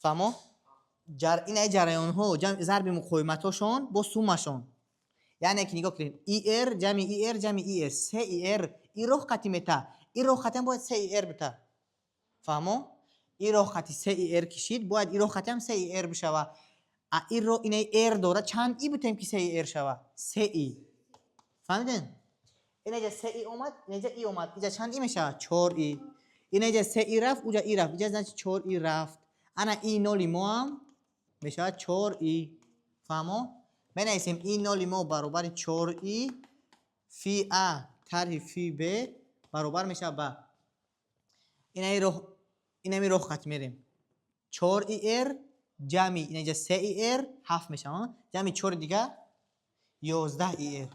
Фаҳмо? Инаи ҷараёнҳо зарби муқовиматҳошон бо суммашон. Яъне ки нигоҳ кунед, ир ҷамъи ир ҷамъи ир, се ир. И роҳ қати мета, и роҳ қатиам бояд се ир бита. Фаҳмо? И роҳ қати се ир кишид, бояд и роҳ қатиам се ир бишава. А и роҳ инаи р дора, чанд и бутем, ки се ир шава? Се и. Фаҳмиден? Инаҷа се и омад, инаҷа и омад. Иҷа чанд и мешавад? Чор и. Инаҷа се и рафт, уҷа и рафт. Иҷа значит чор и рафт. Ана и ноли мо ҳам мешавад чор и. Фаҳмо? Менависем и ноли мо баробари чор и фи а тарҳи фи б баробар мешавад ба инаи роҳ, инами роҳ хат мерем. Чор и р ҷамъи инаҷа се и р ҳафт мешавад, ҷамъи чори дига 11 и р.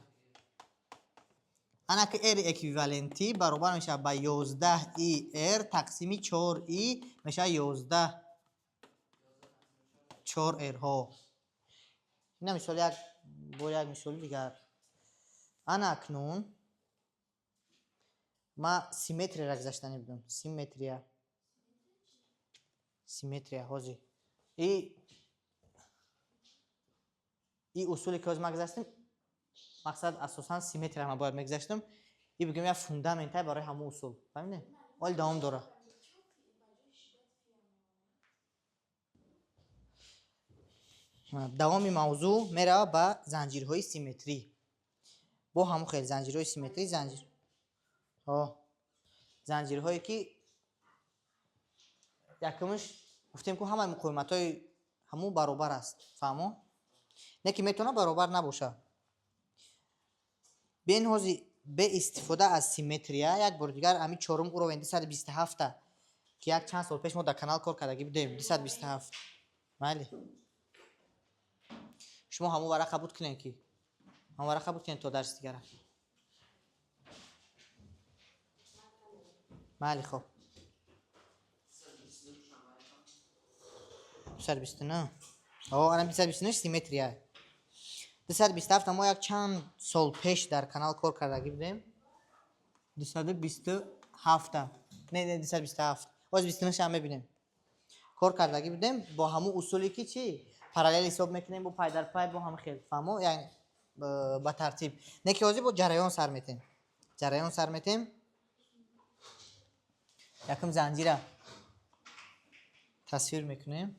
Ана ки р эквивалентӣ баробар мешавад ба 11 и р тақсими чор и мешавад 11 чор р ҳо. Ина мисол як бо як мисоли дигар. Ана акнун ма симметрияро гузаштанӣ будам. Симметрия. Симметрия ҳозир. И усуле ки ҳозир ма гузаштем, мақсад асосан симметрия ма бояд мегузаштам. И бигӯем як фундаментае барои ҳамон усул. Фаҳмидем? Оли давом дора. Давоми мавзӯъ меравад ба занҷирҳои симметрӣ. Бо ҳамон хел занҷирҳои симметрӣ, занҷир. Ҳо. Занҷирҳое ки якумш гуфтем ку ҳамаи муқовиматҳои ҳамун баробар аст. Фаҳмо? Не ки метавонад баробар набошад. Биен ҳозир бе истифода аз симметрия як бори дигар ҳамин чорум уровень 227-та ки як чанд сол пеш мо дар канал кор кардагӣ будем 227. Майли. Шумо ҳамон варақа буд кунед ки ҳамон варақа буд кунед то дарси дигара. Майли, хоб. 229. О, ана 229 симметрия. 227 мо як чанд сол пеш дар канал кор кардагӣ будем. 227. Не, не, 227. Боз 29 ҳам мебинем. Кор кардагӣ будем бо ҳамон усуле ки чӣ? Параллел ҳисоб мекунем бо пай дар пай бо ҳама хел. Фаҳмо? Яъне ба тартиб. Не ки ҳозир бо ҷараён сар метем. Ҷараён сар метем. Якум занҷира тасвир мекунем.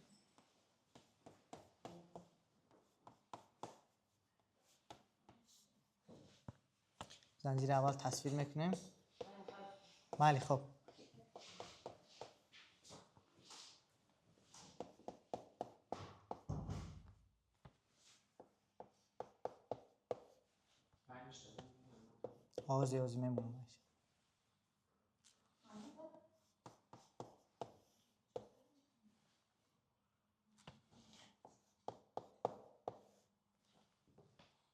Занҷира аввал тасвир мекунем. Майли, хоб. Ҳозир, ҳозир мемонам.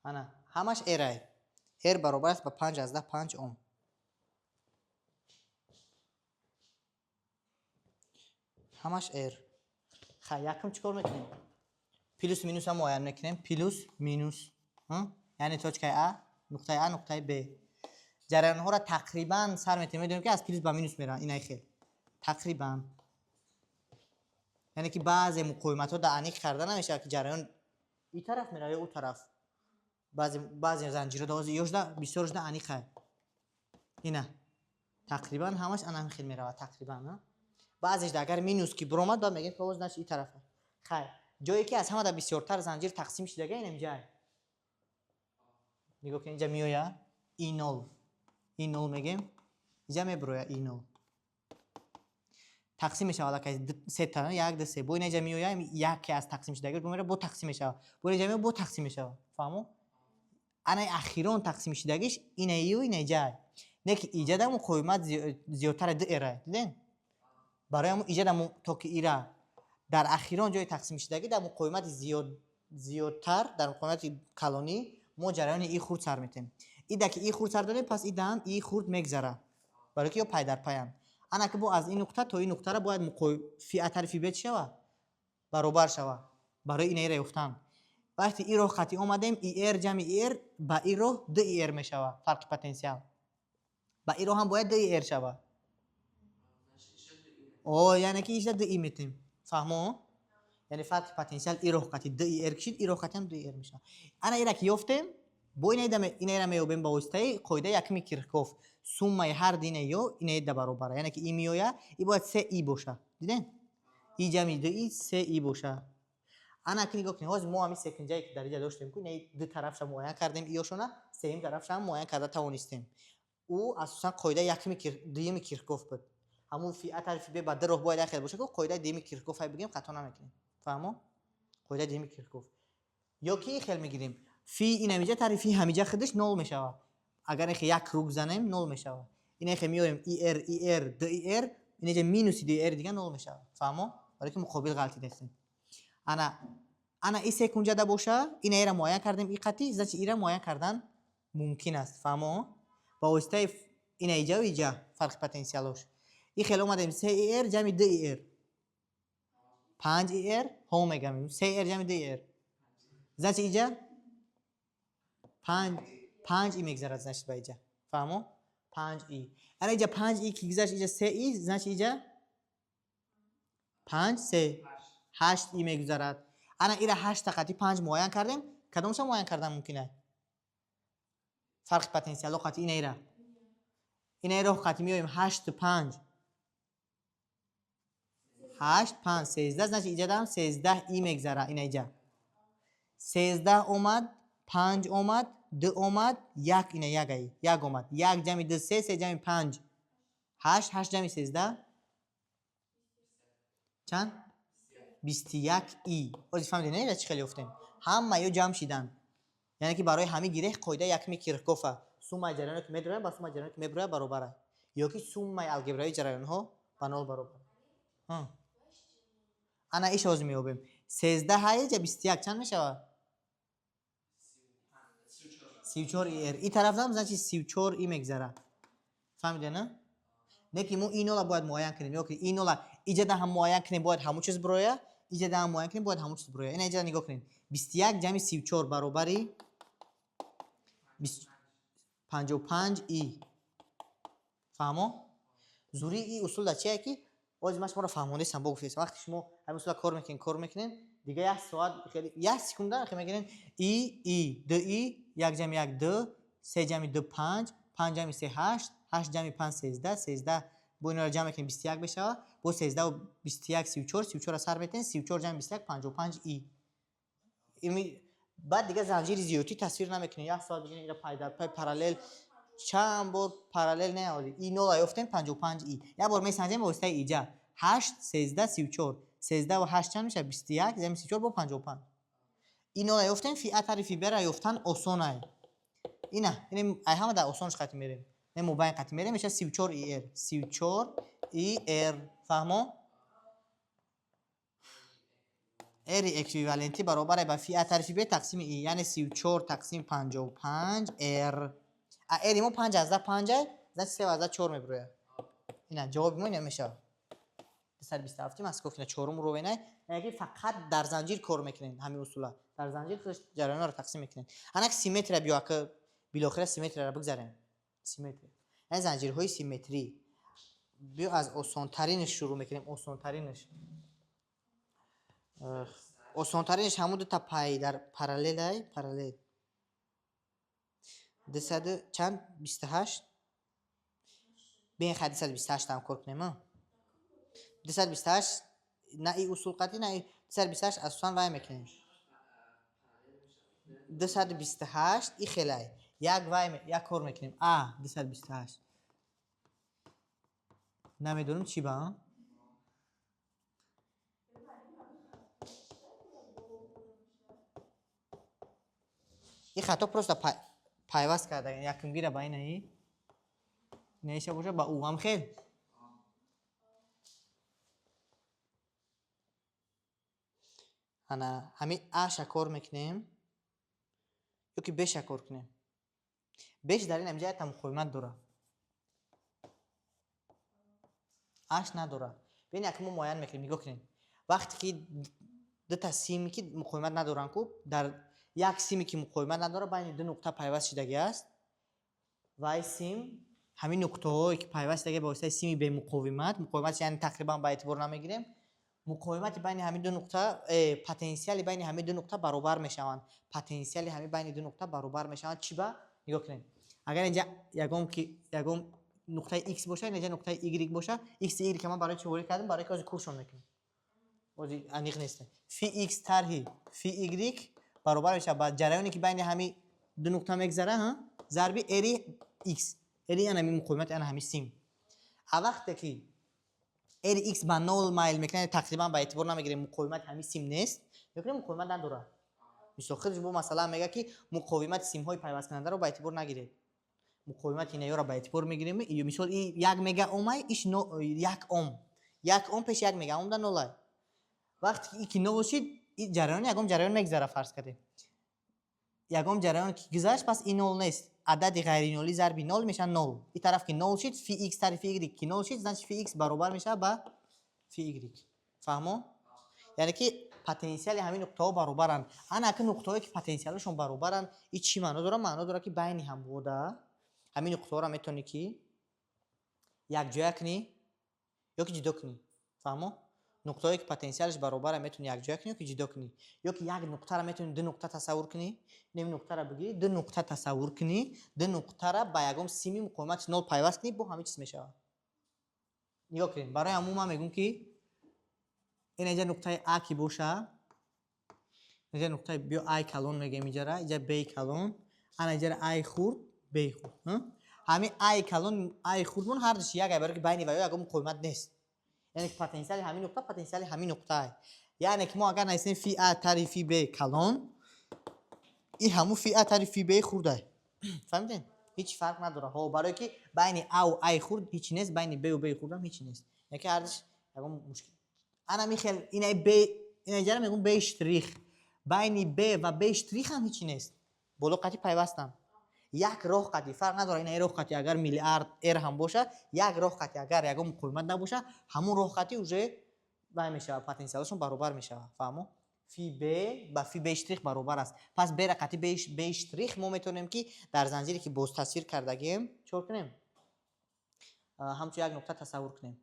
Ана, ҳамаш R ай. R баробар аст ба панҷ аз даҳ панҷ ом. Ҳамаш R. Хай, якум чӣ кор мекунем? Плюс минус ҳам муайян мекунем. Плюс минус. Яъне точкаи А, нуқтаи А, нуқтаи Б. Ҷараёнҳоро тақрибан сар метем. Медонем ки аз плюс ба минус мераванд. Инай хел. Тақрибан. Яъне ки баъзе муқовиматҳо дар аниқ карда намешавад ки ҷараён и тараф меравад ё ӯ тараф. Баъзе занҷирҳо дар ҳозир ёшда бисёр шуда аниқа. Ина. Тақрибан ҳамаш ана ҳамин хел меравад, тақрибан, а? Баъзеш агар минус ки биромад, баъд мегӯем ки оз значит и тарафа. Хайр, ҷое ки аз ҳамада бисёртар занҷир тақсим шудага инам ҷай. Нигоҳ кунед, инҷа меояд и нол. И нол мегем. Инҷа мебирояд и нол. Тақсим мешавад аллакай се та, як, ду, се. Бо ина инҷа меояд, яке аз тақсим шудагиаш бо меравад, бо тақсим мешавад. Бо инҷа меояд, бо тақсим мешавад. Фаҳмо? Ана ахирон тақсим шудагиш ина ию ина ҷай. Не ки иҷада муқовимат зиёдтар ду эра, диден? Барои ҳамон иҷада то ки ира дар ахирон ҷои тақсим шудагӣ дар муқовимати зиёдтар, дар муқовимати калонӣ мо ҷараёни и хурд сар метем. Ида ки и хурд сар додем, пас идаам и хурд мегзара. Барои ки ё пай дар паянд. Ана ки бо аз ин нуқта то ин нуқтара бояд фи а тарафи б чӣ шавад? Баробар шавад. Барои ина ира ёфтан. Вақте и роҳ қатъӣ омадем, и р ҷамъи и р ба и роҳ ду и р мешавад, фарқи потенсиал. Ба и роҳ ҳам бояд ду и р шавад. О, яъне ки иша ду и метем. Фаҳмо? Яъне фарқи потенсиал и роҳ қатъӣ ду и р кишид, и роҳ қатъӣ ҳам ду и р мешавад. Ана ира ки ёфтем, бо ина ира меёбем ба воситаи қоидаи якуми Кирхгоф. Суммаи ҳар ду ина ё ина да баробара. Яъне ки и меояд, и бояд се и бошад. Дидем? И ҷамъи ду и се и бошад. Ана ки нигоҳ кунед, ҳозир мо ҳамин секунҷае, ки дар инҷа доштем, ку ду тарафша муайян кардем, иёшона сеюм тарафша муайян карда тавонистем. Ӯ асосан қоидаи якми дуюми Кирхгоф буд. Ҳамун фи А тарафи Б ба ду роҳ бояд як хел боша, ку қоидаи дуюми Кирхгоф ай бигем, хато намекунем. Фаҳмо? Қоидаи дуюми Кирхгоф. Ё ки хел мегирем. Фи ин ҳамиҷа тарафи фи ҳамиҷа худаш нол мешавад. Агар ихе як круг занем, нол мешавад. Ин ихе меорем ИР, ИР, ДИР, инҷа минуси ДИР дига нол мешавад. Фаҳмо? Барои ки муқобил ғалтидастем. Ана и секунҷада боша, ина ира муайян кардем и қатъи, значит, ира муайян кардан мумкин аст. Фаҳмо? Ба воситаи ина иҷа ва иҷа фарқи потенсиалош. И хел омадем се ИР ҷамъи д ИР. 5 ИР, ҳо мегам. Се ИР ҷамъи д ИР. Значит, иҷа 5 И мегзарад, значит, ба иҷа. Фаҳмо? 5 И. Ана иҷа 5 И ки гузашт, иҷа 3 И, значит, иҷа 5 3 8 И мегузарад. Ана ира 8 қати 5 муайян кардем, кадомша муайян кардан мумкин аст? Фарқи потенсиало қати ина ира. Ина ира қати меоем 8 5. 8 5 13, значит, иҷа дам 13 И мегзара ина иҷа. 13 омад, 5 омад, 2 омад, 1, ина 1 ай. 1 омад. 1 ҷамъи 2 3, 3 ҷамъи 5 8, 8 ҷамъи 13 чанд? 21 И. Ҳозир фаҳмидед, не, чӣ хеле ёфтем? Ҳама ё ҷамъ шиданд. Яъне ки барои ҳамин гиреҳ қоидаи якми Кирхгофа суммаи ҷараёне ки медрояд ба суммаи ҷараёне ки меброяд баробар аст. Ё ки суммаи алгебраи ҷараёнҳо ба нол баробар. Ана иш ҳозир меёбем. 13 ҳай, 21 чанд мешавад? 34 ИР. И тараф дам, значит, 34 И мегзара. Фаҳмиде, на? Не ки мо и нола бояд муайян кунем, ё ки и нола иҷада ҳам муайян кунем, бояд ҳамун чиз бироя, иҷада ҳам муайян кунем, бояд ҳамун чиз бироя. Ина иҷада нигоҳ кунед. 21 ҷамъи 34 баробари 55 И. Фаҳмо? Зурии и усул дар чие, ки ҳозир ман шуморо фаҳмондастам, бо гуфтестам. Вақте шумо ҳамин усула кор мекунед, дига як соат, як секунда хе мегирем И, И, Д И, як ҷамъи як д, се ҷамъи ду панҷ, панҷ ҷамъи се ҳашт, ҳашт ҷамъи панҷ 13, 13 бо инро ҷамъ мекунем, 21 мешавад, бо 13 21 34, 34-ро сар метавем, 34 ҷамъи 21 55 И. Баъд дига занҷири зиёдтӣ тасвир намекунем. Як соат бигирем ира пай дар пай параллел, чанд бор параллел не оли. И нола ёфтем, 55 И. Як бор месанҷем ба воситаи иҷа. 8 13 34. 13 ва 8 чанд мешавад? 21 ҷамъи 34 бо 55. И нола ёфтем, фи А тарафи Б ра ёфтан осонай. Ина, ина ай ҳама дар осонш қати мерем. Не, мобайн қати мерем, мешавад 34 ИР. 34 ИР. Фаҳмо? R эквивалентӣ баробар ба фи А тарафи Б тақсими И, яъне 34 тақсими 55 R. А R мо 5 аз 5 ай, значит, 3 аз 4 мебирояд. Ина ҷавоби мо ина мешавад. 227 Москов ина чорум ровенай, яъне ки фақат дар занҷир кор мекунед ҳамин усула. Дар занҷир худаш ҷараёнҳоро тақсим мекунед. Анак симметрия биё, ака билохира симметрияро бигзарем. Симметрия. Яъне занҷирҳои симметрӣ. Биё аз осонтаринаш шурӯъ мекунем, осонтаринаш. Осонтаринаш ҳамун дута пай дар параллелай, параллел. 200 чанд? 28? Биен хай 228 ҳам кор кунем, а? 228 на и усул қатъи, на и 228 асосан вай мекунем. 228 и хелай. Як вай, як кор мекунем. А 228. Намедонам чӣ ба? И хато просто пайваст карда, якумгира ба инаи. Инаиша боша ба ӯ ҳам хел. Ана ҳамин А-ша кор мекунем ё ки Б-ша кор кунем. Б-ш дар ин ҳамҷа якта муқовимат дорад. А-ш надорад. Бибин, як мо муайян мекунем, нигоҳ кунед. Вақте ки дута сими ки муқовимат надоранд, ку дар як сими ки муқовимат надорад, байни ду нуқта пайваст шидагӣ аст. Вай сим ҳамин нуқтаҳое ки пайваст шидагӣ ба воситаи сими бемуқовимат, муқовимат яъне тақрибан ба эътибор намегирем, муқовимати байни ҳамин ду нуқта, потенсиали байни ҳамин ду нуқта баробар мешаванд. Потенсиали ҳамин байни ду нуқта баробар мешаванд. Чӣ ба? Нигоҳ кунед. Агар инҷа ягон нуқтаи x бошад, инҷа нуқтаи y бошад, x y ман барои чӣ ворид кардам? Барои ки ҳозир куршон мекунем. Ози аниқ нест. Фи x тарҳи фи y баробар мешавад ба ҷараёне, ки байни ҳами ду нуқта мегзара, ҳа, зарби r x, r ана ҳами муқовимати ана ҳами сим. А вақте ки r x ба нол майл мекунад, тақрибан ба эътибор намегирем, муқовимати ҳами сим нест, мекунем, муқовимат надорад. Мисол, худаш бо масъала мегӯяд, ки муқовимати симҳои пайвасткунандаро ба эътибор нагиред, муқовимати инаёро ба эътибор мегирем. Мисол, и 1 мегаомай, иш 1 ом, 1 ом пеши 1 мегаом да нолай. Вақте ки и ки нол шид, и ҷараён, ягон ҷараён мегзара, фарз кардем, ягон ҷараён ки гузашт, пас и нол нест. Адади ғайринолӣ зарби нол мешавад нол. И тараф ки нол шид, фи x тари фи y ки нол шид, значит, фи x баробар мешавад ба фи y. Фаҳмо? Яъне ки потенсиали ҳамин нуқтаҳо баробаранд. Ана аки нуқтаҳое, ки потенсиалашон баробаранд, и чӣ маъно дорад? Маъно дорад, ки байни ҳам буда ҳамин нуқтаҳоро метавонӣ ки якҷоя кунӣ ё ки ҷудо кунӣ. Фаҳмо? Нуқтаҳое, ки потенсиалаш баробара, метавонӣ якҷоя кунӣ ё ки ҷудо кунӣ, ё ки як нуқтаро метавонӣ ду нуқта тасаввур кунӣ. Ин нуқтаро бигирӣ, ду нуқта тасаввур кунӣ, ду нуқтара ба ягон сими муқовимати нол пайваст кунӣ, бо ҳамин чиз мешавад. Нигоҳ кунед, барои ҳамун ман мегӯм, ки ин инҷа нуқтаи а ки боша, инҷа нуқтаи биё ай калон мегӯем, иҷара инҷа б калон, ана иҷара ай хурд, б хурд. Ҳамин ай калон, ай хурдмон ҳардуш як ай, барои ки байни ваё ягон муқовимат нест. Яъне ки потенсиали ҳамин нуқта потенсиали ҳамин нуқтае. Яъне ки мо агар нависем фи а тари фи б калон, и ҳамун фи а тари фи б хурдай. Фаҳмидем? Ҳеҷ фарқ надорад. Ҳо, барое ки байни аву ай хурд ҳичи нест, байни бу б хурдам ҳичи нест. Яъне ки ҳардуш ягон мушкил. Ана михел инаи б, ина иҷара мегӯм б штрих, байни б ва б штрих ҳам ҳичи нест, боло қати пайвастанд, як роҳ қати, фарқ надорад. Ина роҳ қати агар миллиард р ҳам боша, як роҳ қати агар ягон муқовимат набоша, ҳамун роҳ қати уже вай мешавад, потенсиалашон баробар мешавад. Фаҳмо? Фи б ба фи б штрих баробар аст. Пас б рақати б штрих мо метавонем, ки дар занҷире, ки боз тасвир кардагием, чикор кунем? Ҳамчун як нуқта тасаввур кунем.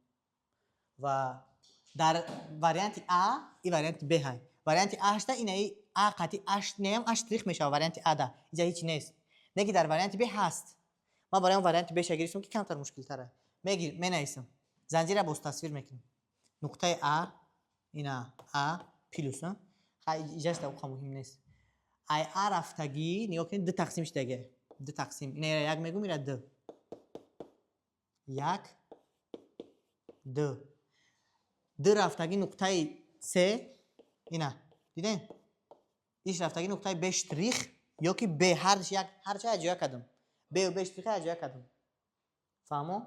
Ва дар варианти а и варианти б ҳай, варианти а ҳашта инаи а қати аш неам, а штрих мешавад. Варианти а да иҷа ҳеҷ нест, не ки дар варианти б ҳаст. Ман барои он варианти бша гирифтам, ки камтар мушкилтара. Мегир, менависам, занҷира боз тасвир мекунем. Нуқтаи а, ина а плюс, иҷаш уқа муҳим нест. Ай а рафтагӣ, нигоҳ кунед, ду тақсим шудаги, ду тақсим. Ина як мегӯм, ира ду, як, ду, ду рафтагӣ нуқтаи с, ина дидем, иш рафтагӣ нуқтаи б штрих ё ки б, ҳардуш як, ҳарча якҷоя кардам, бу б штрих якҷоя кардам. Фаҳмо?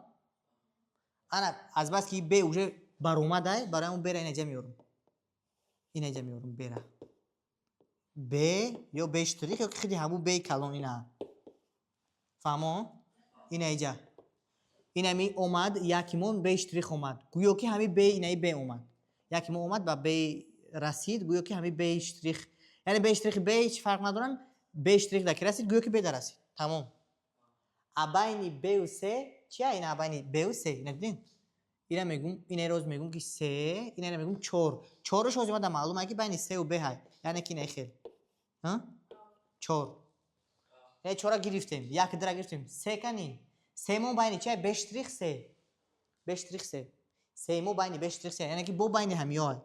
Ана азбаски б уже баромадай, барои ҳамон бера инаҷа меорам, инаҷа меорам бера, б ё б штрих ё ки худи ҳамун б калон, ина. Фаҳмо? Инаиҷа инами омад, яки мо б штрих омад, гӯё ки ҳами б, инаи б омад, яки мо омад, ба б расид, гӯё ки ҳами б штрих, яъне б штрихи б ҳеҷ фарқ надоранд. Б штрих да ки расид, гӯё ки б да расид, тамом. А байни бу с чия? Ина байни бу с, ина дидин, ина мегум, ина роз мегум, ки се, ина мегум чор. Чораш ҳозир мада маълум, ки байни сеу б ҳай, яъне ки ина хел чор, яъне чора гирифтем, як дра гирифтем, се кани, семо байни чи? Б штрих се, б штрих се, семо байни б штрих се, яъне ки бо байни ҳамиё,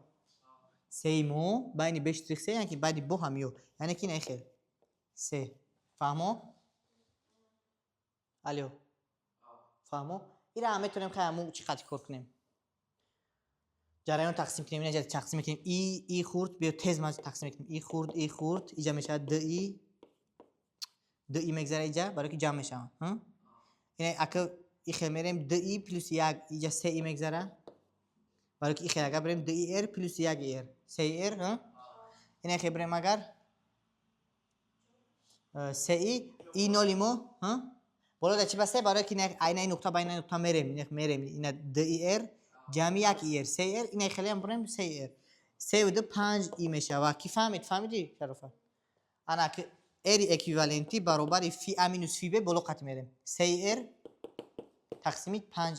семо байни б штрих се, яъне ки байни бо ҳамиё, яъне ки ина хел се. Фаҳмо? Алё, фаҳмо? Ира ҳам метавонем хай ҳамун чӣ қадр кор кунем, ҷараён тақсим кунем. Инаҷа тақсим мекунем, и хурд, биё тез ма тақсим мекунем, и хурд, и хурд, иҷа мешавад д и д и мегзара иҷа, барои ки ҷамъ мешаванд. Ина ака и хел мерем, д и плюс як, иҷа се и мегзара, барои ки и хел агар бирем, д и р плюс як и р, се и р. Ина хел бирем, агар се и и ноли мо боло да чи ба се, барои ки айна нуқта ба ина нуқта мерем, мерем, ина д и р ҷамъи як и р, се р, ина хелеам бирем, се р, сеу ду панҷ и мешава. Ки фаҳмид? Фаҳмидӣ, Шарофа? Ана ки ри эквивалентӣ баробари фи а минус фи б, боло қати мерем, се р тақсими панҷ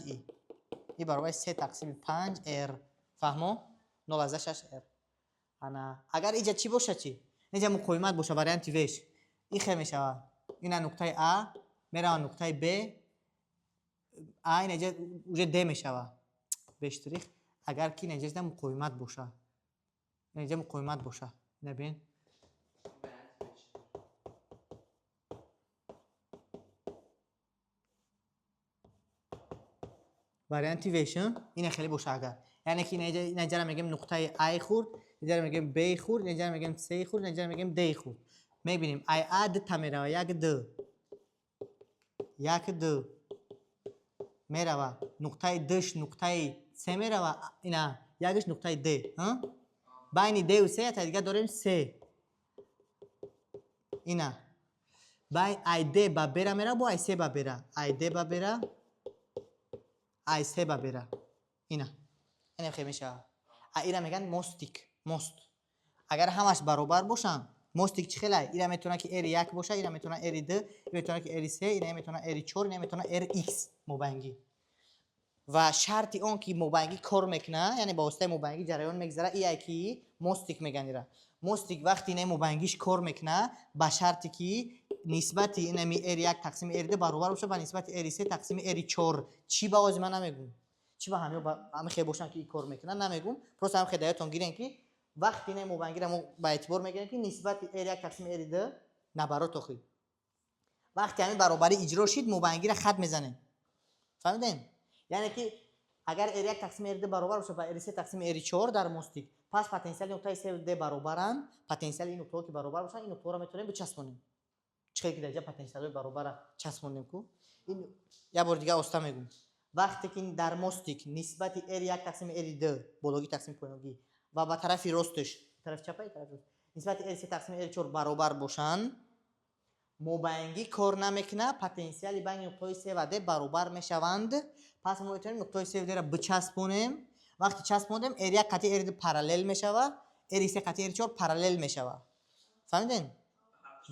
и баробари се тақсими панҷ р. Фаҳмо? 0,6 р. Ана агар иҷа чӣ боша, чӣ иҷа муқовимат боша, варианти веш и хел мешавад. Ина нуқтаи а мерава нуқтаи б, а инаҷа уже д мешава, б штрих, агар ки инаҷа муқовимат боша. Инҷа муқовимат боша. Ина бин. Варианти веш, ина хеле боша агар. Яъне ки инаҷара мегем нуқтаи А хурд, инаҷара мегем Б хурд, инаҷара мегем С хурд, инаҷара мегем Д хурд. Мебинем ай А ду та мерава, як ду. Як ду. Мерава. Нуқтаи Д-ш нуқтаи С мерава, ина якш нуқтаи Д, ҳа? Байни Д ва С якта дига дорем С. Ина. Бай ай Д ба Б-ра мерава, бо ай С ба Б-ра. Ай Д ба Б-ра, ай С ба Б-ра. Ина. Ина хел мешавад. А ира мегӯянд мостик, мост. Агар ҳамаш баробар бошанд, мостик чӣ хелай? Ира метавонад ки R1 бошад, ира метавонад R2, ира метавонад ки R3, ина метавонад R4, ина метавонад RX мобайнгӣ. Ва шарти он ки мобайнгӣ кор мекунад, яъне ба воситаи мобайнгӣ ҷараён мегузарад, ие ки мостик мегӯянд ира. Мостик вақти ина мобайнгиш кор мекунад, ба шарте ки нисбати инами R1 тақсими R2 баробар бошад ба нисбати R3 тақсими R4. Чӣ ба ози ман намегӯм. Чӣ ба ҳамё ҳами хел бошанд ки ин кор мекунад, намегӯм. Просто ҳам хел даётон гирем ки вақти ина мобайнгиро мо ба эътибор мегирем ки нисбати R1 тақсими R2 набарот охир. Вақти ҳамин баробарӣ иҷро шид, мобайнгиро хат мезанем. Фаҳмидем? Яъне ки агар R1 тақсими R2 баробар бошад ба R3 тақсими R4 дар мостик, пас потенсиали нуқтаи С ва Д баробаранд, потенсиали ин нуқтаҳо ки баробар бошанд, ин нуқтаҳоро метавонем бичаспонем. Чӣ хел ки дар ҷа потенсиалҳои баробарро часпондем ку? Ин як бори дига оста мегӯм. Вақте ки дар мостик нисбати R1 тақсими R2 бологӣ тақсими поёнгӣ ва ба тарафи росташ, тарафи чапа, тарафи рост, нисбати R3 тақсими R4 баробар бошанд, мобайнгӣ кор намекунад, потенсиали байни нуқтаҳои С ва Д баробар мешаванд. Пас мо метавонем нуқтаҳои С ва Д-ро бичаспонем. Вақте часпондем, R1 қатъи R2 параллел мешавад, R3 қатъи R4 параллел мешавад. Фаҳмидем?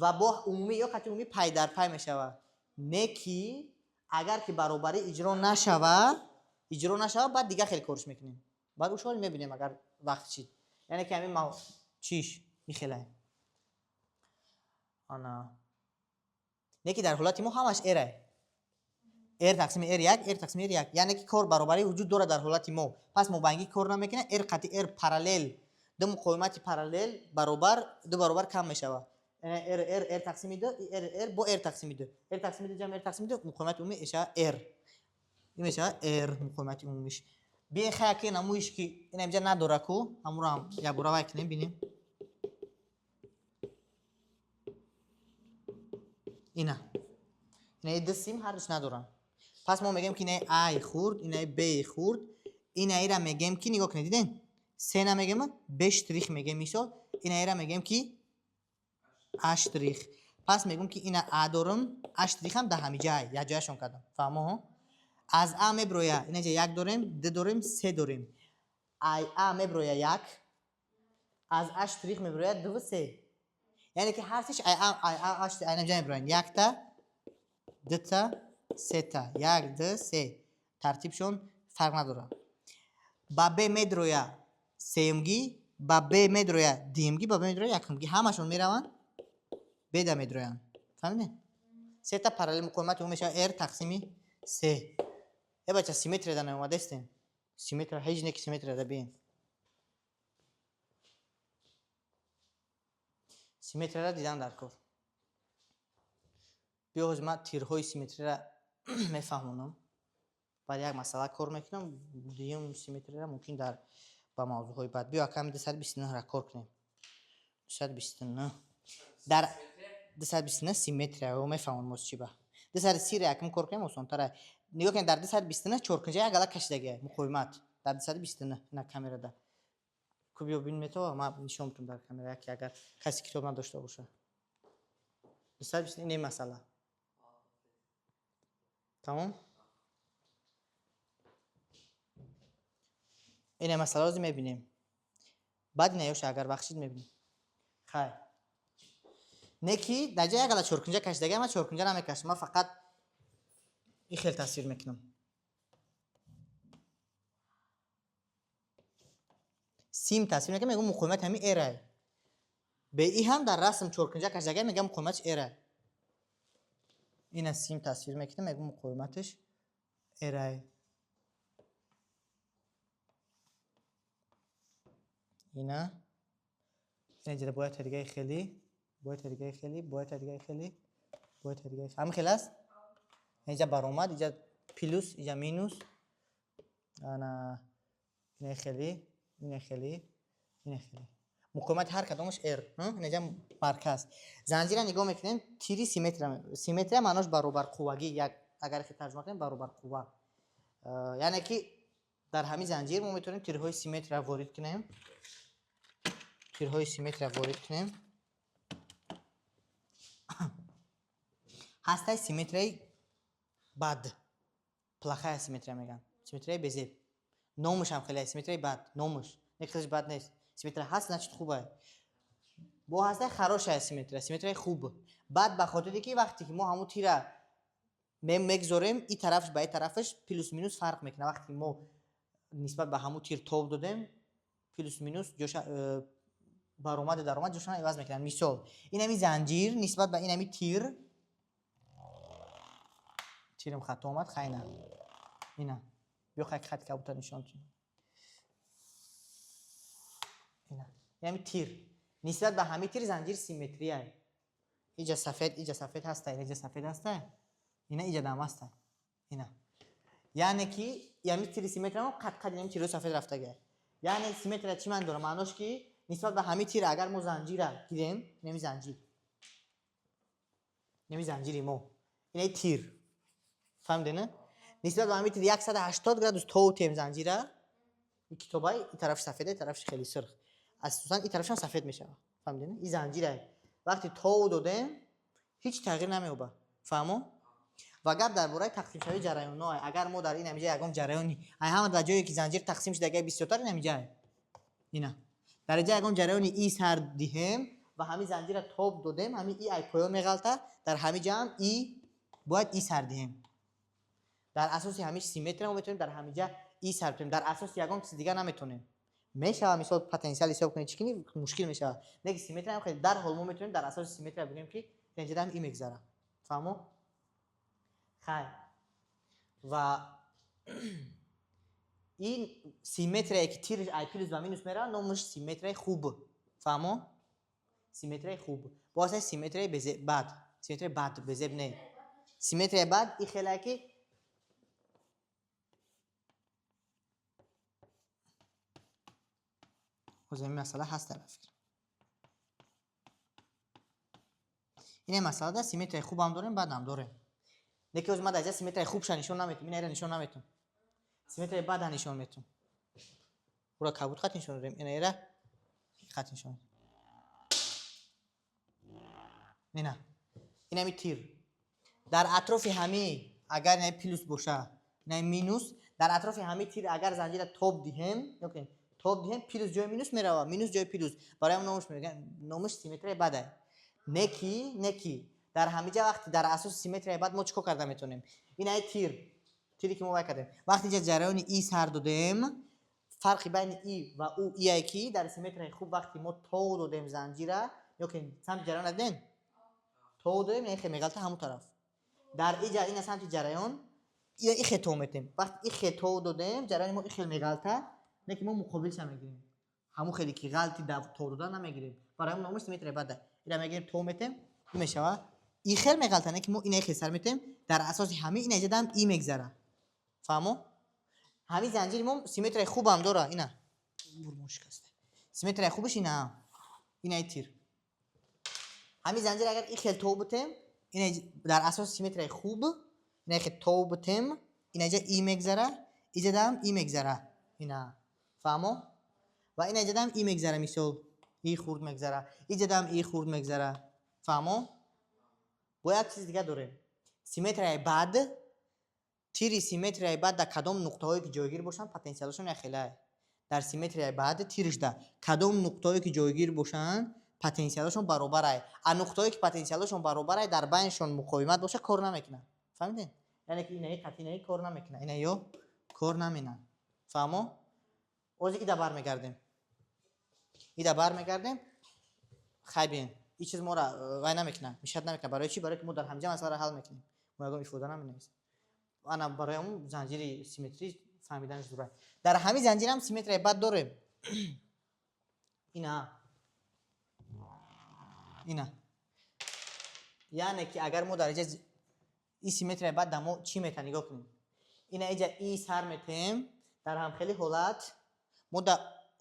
Ва бо умумӣ ё қатъи умумӣ пай дар пай мешавад. Не ки агар ки баробарӣ иҷро нашава, баъд дигар хеле корш мекунем. Баъд ушол мебинем агар вақт шид. Яъне ки ҳамин чиш михелай. Ана. Не ки дар ҳолати мо ҳамаш R-ай. R тақсими R1, R тақсими R1. Яъне ки кор баробарӣ вуҷуд дорад дар ҳолати мо. Пас мобайнгӣ кор намекунад, R қатъи R параллел, ду муқовимати параллел баробар, ду баробар кам мешавад. R R R тақсими 2, R R бо R тақсими 2. R тақсими 2 ҷамъ R тақсими 2 муқовимати умумӣ мешавад R. Ин мешавад R муқовимати умумиш. Биёй хай ки намоиш ки ин инҷа надора ку, ҳамуро ҳам якбора вай кунем бинем. Ина. Ина ду сим ҳардуш надоранд. Пас мо мегӯем ки инаи А хурд, инаи Б хурд, инаира мегӯем ки нигоҳ кунед, дидем? С намегӯем, Б штрих мегӯем мисол, инаира мегӯем ки А штрих. Пас мегӯм ки ина А дорам, А штрих ҳам дар ҳамиҷай, якҷояшон кардам. Фаҳмо ҳо? Аз А меброя, инаҷа як дорем, ду дорем, се дорем. Ай А меброя як, аз А штрих меброя ду ва се. Яъне ки ҳар сеш ай А, ай А, А штрих, айнаҷа меброянд. Якта, дута, сета. Як, ду, се. Тартибшон фарқ надорад. Ба Б медроя сеюмгӣ, ба Б медроя дуюмгӣ, ба Б медроя якумгӣ. Ҳамашон мераванд, Б да медроянд. Фаҳмидед? Сета параллел муқовимати умумӣ мешавад R тақсими се. Э бача, симметрия да наомадастем. Симметрия, ҳеҷ не ки симметрия да бием. Симметрияро дидан дар кор. Биё ҳозир ман тирҳои симметрияро мефаҳмонам. Баъд як масъала кор мекунам, дуюм симметрияро мумкин дар ба мавзӯъҳои баъд. Биё аками 229-ро кор кунем. 229. Дар 229 симметрия, ё мефаҳмонам боз чӣ ба. 230-ро якум кор кунем осонтар. Нигоҳ кунед, дар 229 чоркунҷа як гала кашидагиа муқовимат. Дар 229 на камерада. Ку биё бин метава, ман нишон метавам дар камера, яке агар касе китоб надошта боша. 229 ин масъала. Тамом? Ин масъаларо мебинем. Баъд ина ёша агар вақт шид мебинем. Хай. Не ки дар ҷа як гала чоркунҷа кашидагиа, ман чоркунҷа намекашам, ман фақат ин хел тасвир мекунам. Сим тасвир мекунам, мегӯм муқовимати ҳамин R-ай. БИ ҳам дар расм чоркунҷа кашидагиа, мегӯям муқовиматиш R-ай. Ина сим тасвир мекунам, мегӯм муқовиматиш R-ай. Ина Инҷа бояд дигаи хеле, бояд дигаи хеле, бояд дигаи хеле, бояд дигаи ҳамин хел аст. Инҷа баромад, инҷа плюс, инҷа минус. Ана ина хеле, ина хеле, ина хеле. Муқовимати ҳар кадомаш R. Инҷа марказ. Занҷира нигоҳ мекунем, тири симметрия. Симметрия маънош баробарқуввагӣ, як агар хел тарҷума кунем, баробарқувва. Яъне ки дар ҳамин занҷир мо метавонем тирҳои симметрия ворид кунем. Тирҳои симметрия ворид кунем. Ҳастаи симметрияи бад. Плохая симметрия мегӯянд. Симметрияи безеб. Номаш ҳам хеле симметрияи бад, номаш. Не, хелеш бад нест. Симметрия ҳаст, значит хуб аст. Бо ҳастаи хорошая симметрия, симметрияи хуб. Бад ба хотире ки вақте ки мо ҳамун тира мегзорем, и тарафш ба и тарафаш плюс минус фарқ мекунад. Вақте ки мо нисбат ба ҳамун тир тоб додем, плюс минус ҷоша баромаду даромад ҷошона иваз мекунанд. Мисол, ин ҳами занҷир нисбат ба ин ҳами тир, тирам хато омад, хайна. Ина. Биё хай хати кабута нишон тин. Ина. Ин ҳами тир. Нисбат ба ҳами тир занҷир симметрия. Иҷа сафед, иҷа сафед ҳаста, иҷа сафед ҳаста. Ина иҷа дам ҳаста. Ина. Яъне ки ҳами тири симметрия мо қад-қад ҳами тирҳои сафед рафтага. Яъне симметрия чӣ маъно дорад? Маънош ки нисбат ба ҳами тир агар мо занҷира гирем, ин ҳами занҷир. Ин ҳами занҷири мо. Ин ҳами тир. Фаҳмидед, не? Нисбат ба ҳами тир 180 градус тов тем занҷира, ин китобай, ин тарафш сафеда, ин тарафш хеле сурх. Асосан ин тарафшам сафед мешавад. Фаҳмидед, не? Ин занҷира. Вақте тов додем, ҳеҷ тағйир намеёбад. Фаҳмо? Ва гап дар бораи тақсимшавии ҷараёнҳо. Агар мо дар ин ҳамиҷа ягон ҷараёни, ай ҳама дар ҷое ки занҷир тақсим шуда, агар бисёртар ин ҳамиҷа. Ина. Дар инҷа ягон ҷараёни и сар диҳем ва ҳамин занҷира тоб додем, ҳамин и ай поён меғалта, дар ҳамин ҷа ҳам и бояд и сар диҳем. Дар асоси ҳамин симметрия мо метавонем дар ҳаминҷа и сар диҳем. Дар асоси ягон чизи дигар наметавонем. Мешавад мисол потенсиал ҳисоб кунем, чӣ кунӣ мушкил мешавад. Лекин симметрия ҳам хеле дарҳол мо метавонем дар асоси симметрия бигӯем ки инҷа ҳам и мегзарад. Фаҳмо? Хайр. Ва ин симметрияе ки тирш ай плюс ба минус меравад, номаш симметрияи хуб. Фаҳмо? Симметрияи хуб. Бо ҳастаи симметрияи бад. Симметрияи бад, безеб не. Симметрияи бад ин хеле ки боз ин масъала ҳаст дар фикр. Ин масъала да симметрияи хубам дорем, бадам дорем. Лекин ҳозир ман дар инҷа симметрияи хубша нишон наметам, инро нишон наметам. Симметрияи бада нишон метам. Ура кабуд хат нишон додем, инро хат нишон. Ина. Ин ҳами тир. Дар атрофи ҳами агар ин плюс боша, ин минус, дар атрофи ҳами тир агар занҷира тоб диҳем, ёки тоб диҳем, плюс ҷои минус меравад, минус ҷои плюс. Барои ҳам номаш мегӯянд, номаш симметрияи бада. Неки дар ҳамиҷа вақти дар асоси симметрияи бад мо чӣ кор карда метавонем? Ин ай тир, тире ки мо вай кардем. Вақте инҷа ҷараёни и сар додем, фарқи байни и ва у ие ки дар симметрияи хуб вақте мо тов додем занҷира, ёки самти ҷараён надидем? Тов додем, ин хе меғалта ҳамун тараф. Дар иҷа ина самти ҷараён, ия и хе тов метем. Вақти и хе тов додем, ҷараёни мо и хел меғалта, не ки мо муқобилша мегирем. Ҳамун хеле ки ғалти тов додан намегирем. Барои ҳамун номаш симметрияи бада. Ира мегирем, тов метем, ин мешавад. И хел меғалта, не ки мо ина хел сар метем, дар асоси ҳамин ина иҷа и мегзара. Фаҳмо? Ҳамин занҷири мо симметрияи хубам дора, ина. Бурмон шикаста. Симметрияи хубаш ина. Ина тир. Ҳамин занҷир агар и хел тов бутем, ина дар асоси симметрияи хуб, ина хел тов бутем, ина иҷа и мегзара, иҷа дам и мегзара. Ина. Фаҳмо? Ва ина иҷа дам и мегзара, мисол, и хурд мегзара. Иҷа дам и хурд мегзара. Фаҳмо? Бо як чиз дига дорем. Симметрияи бад, тири симметрияи бад дар кадом нуқтаҳое ки ҷойгир бошанд, потенсиалашон якхелае. Дар симметрияи бад тирш да кадом нуқтаҳое ки ҷойгир бошанд, потенсиалашон баробарае. А нуқтаҳое ки потенсиалашон баробарае, дар байншон муқовимат боша, кор намекунад. Фаҳмидед? Яъне ки инаи қатъи инаи кор намекунад. Инаё кор наменад. Фаҳмо? Ози ида бармегардем. Ида бармегардем. Хай биен. Ин чиз моро вай намекунад, мешат намекунад. Барои чӣ? Барои ки мо дар ҳамҷа масъаларо ҳал мекунем. Мо ягон ифода наменависем. Ана барои ҳамун занҷири симметрӣ фаҳмиданаш зур. Дар ҳамин занҷир ҳам симметрияи бад дорем. Ина. Ина, яъне ки агар мо дар иҷа и симметрияи баъд да мо чӣ мета, нигоҳ кунем. Ина, иҷа и сар метем. Дар ҳамхели ҳолат мо да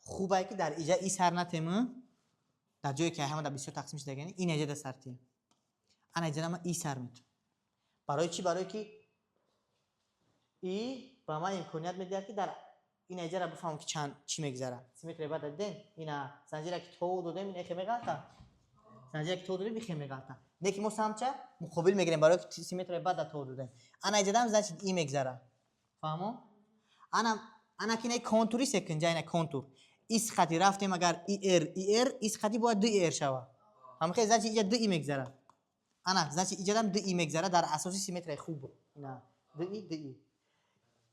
хубае, ки дар иҷа и сар натем, дар ҷое ки ҳама да бисёр тақсим шудагани, ин иҷа да сар тием. Ана, иҷа ма и сар метам. Барои чӣ? Барое ки и ба ман имконият медиҳад, ки дар ин иҷара бифаҳмам, ки чанд чӣ мегузарад. Симметрияи баъд дидем. Ина, занҷира ки то додем, ин эхе меғалта. Занҷира ки то додем, ихе меғалта. Не ки мо самча муқобил мегирем, барое ки симметрияи баъд да то додем. Ана, иҷадам, значит, и мегзара. Фаҳмо? Ана, ана ки ина контури секунҷа, ина контур ис хати рафтем. Агар ир ир ис хати бояд ду ир шава, ҳамхе. Значит, иҷа ду и мегзара. Ана, значит, иҷадам ду и мегзара дар асоси симметрияи хуб. Ина, ду и, ду и.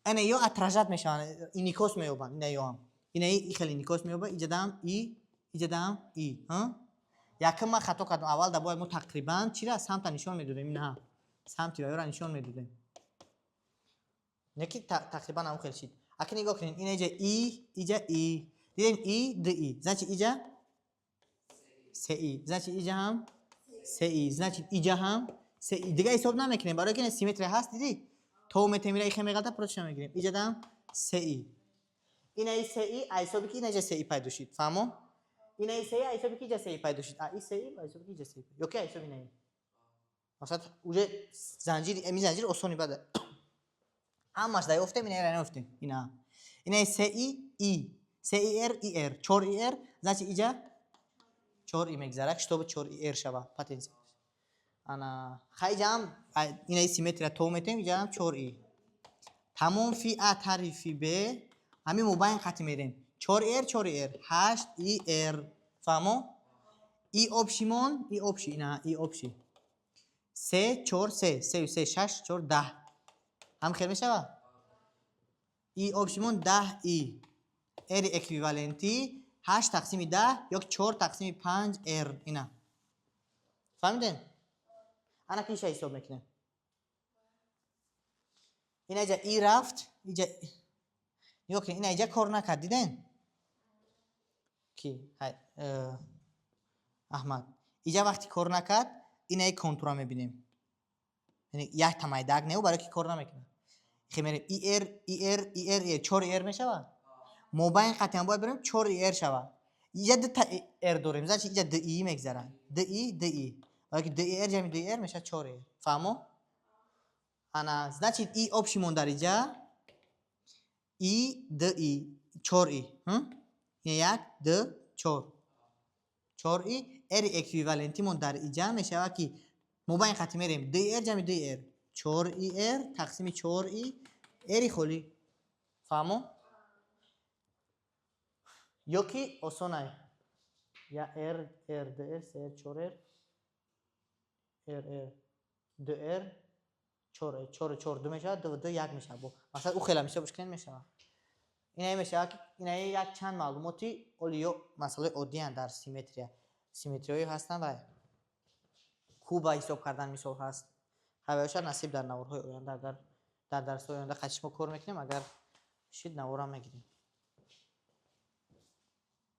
Ана, ё отражать мешаванд, инъикос меёбанд. Ина, ёам ина и хеле инъикос меёбад. Иҷадам и, иҷадам и. Якум ман хато кардам. Аввал да бояд мо тақрибан чира самта нишон медодем. Ина, самти ваёра нишон медодем, не ки тақрибан ҳамон хел шид. Аки нигоҳ кунед, ина иҷа и, иҷа и, дидем, и, д и, значит, иҷа се и, значит, иҷа ҳам се и, значит, иҷа ҳам се и. Дига ҳисоб намекунем, барое ки симметрия ҳаст. Дидӣ, то метем, ира ихе меғалта, протиша мегирем. Иҷадам се и. Ина и се и, а ҳисоби ки ина иҷа се и пайдо шид. Фаҳмо? Ина и се и, а ҳисоби ки иҷа се и пайдо шид. А и се и, а ҳисоби ки иҷа се и, ё ки а ҳисоби ина и. Масалан, уже занҷири, ами занҷир осони бада ҳамаш да ёфтем, ина ира наёфтем. Ина се и, и се и, р и, р, чор и, р, значит, иҷа чор и мегзара, чтобы чор и р шава потенсиал. Ана, хай, иҷаам ина симметрия то метем, иҷаам чор и. Тамом. Фи а тари фи б, ҳамин мобайн қати мерем. Чор р, чор р, ҳашт и р. Фаҳмо? И общий мон, и общий, ина и общий се, чор, се, сею се шаш, чор, 10. Ҳам хел мешава. И общий мон 10 и, р эквивалентӣ ҳашт тақсими 10 ё чор тақсими панҷ р. Ина, фаҳмидем? Ана, ки иша ҳисоб мекунем. Ина, иҷа и рафт. Иҷа нигоҳ кунед, ина иҷа кор накард. Диден ки Аҳмад, иҷа вақти кор накард, инаи контура мебинем. Як тамайдак неу, барое ки кор намекунад. Хе мерем ир, ир, ир, ир, чор ир мешавад. Мобайн қатъиан бояд бирем, чор ир шавад. Иҷа дута р дорем, значит, иҷа ди мегзарад. Ди, ди, барое ки ди р ҷамъи ди р мешавад чор р. Фаҳмо? Ана, значит, и общий мон дар иҷа и, д и, чор и. Як, д, чор, чор и. Р эквивалентимон дар иҷа мешавад, ки мобайн хати мерем, д р ҷамъи д р, чор и р тақсими чор и ри холӣ. Фаҳмо? Ё ки осонай: я р, р, д р, се р, чор р, р, р, д р, чор, чор, чор ду мешавад, ду, ду як мешавад. Бо масалан, ӯ хела ҳисобш кунед, мешавад. Инаи мешавад, ки инаи як чанд маълумоти оли ё масъалаи оддиянд дар симметрия. Симметрияҳое ҳастанд ва куба ҳисоб кардан мисол ҳаст. Хабаршад, насиб, дар наворҳои оянда, агар дар дарсҳои оянда қатишмо кор мекунем, агар шид, наворам мегирем.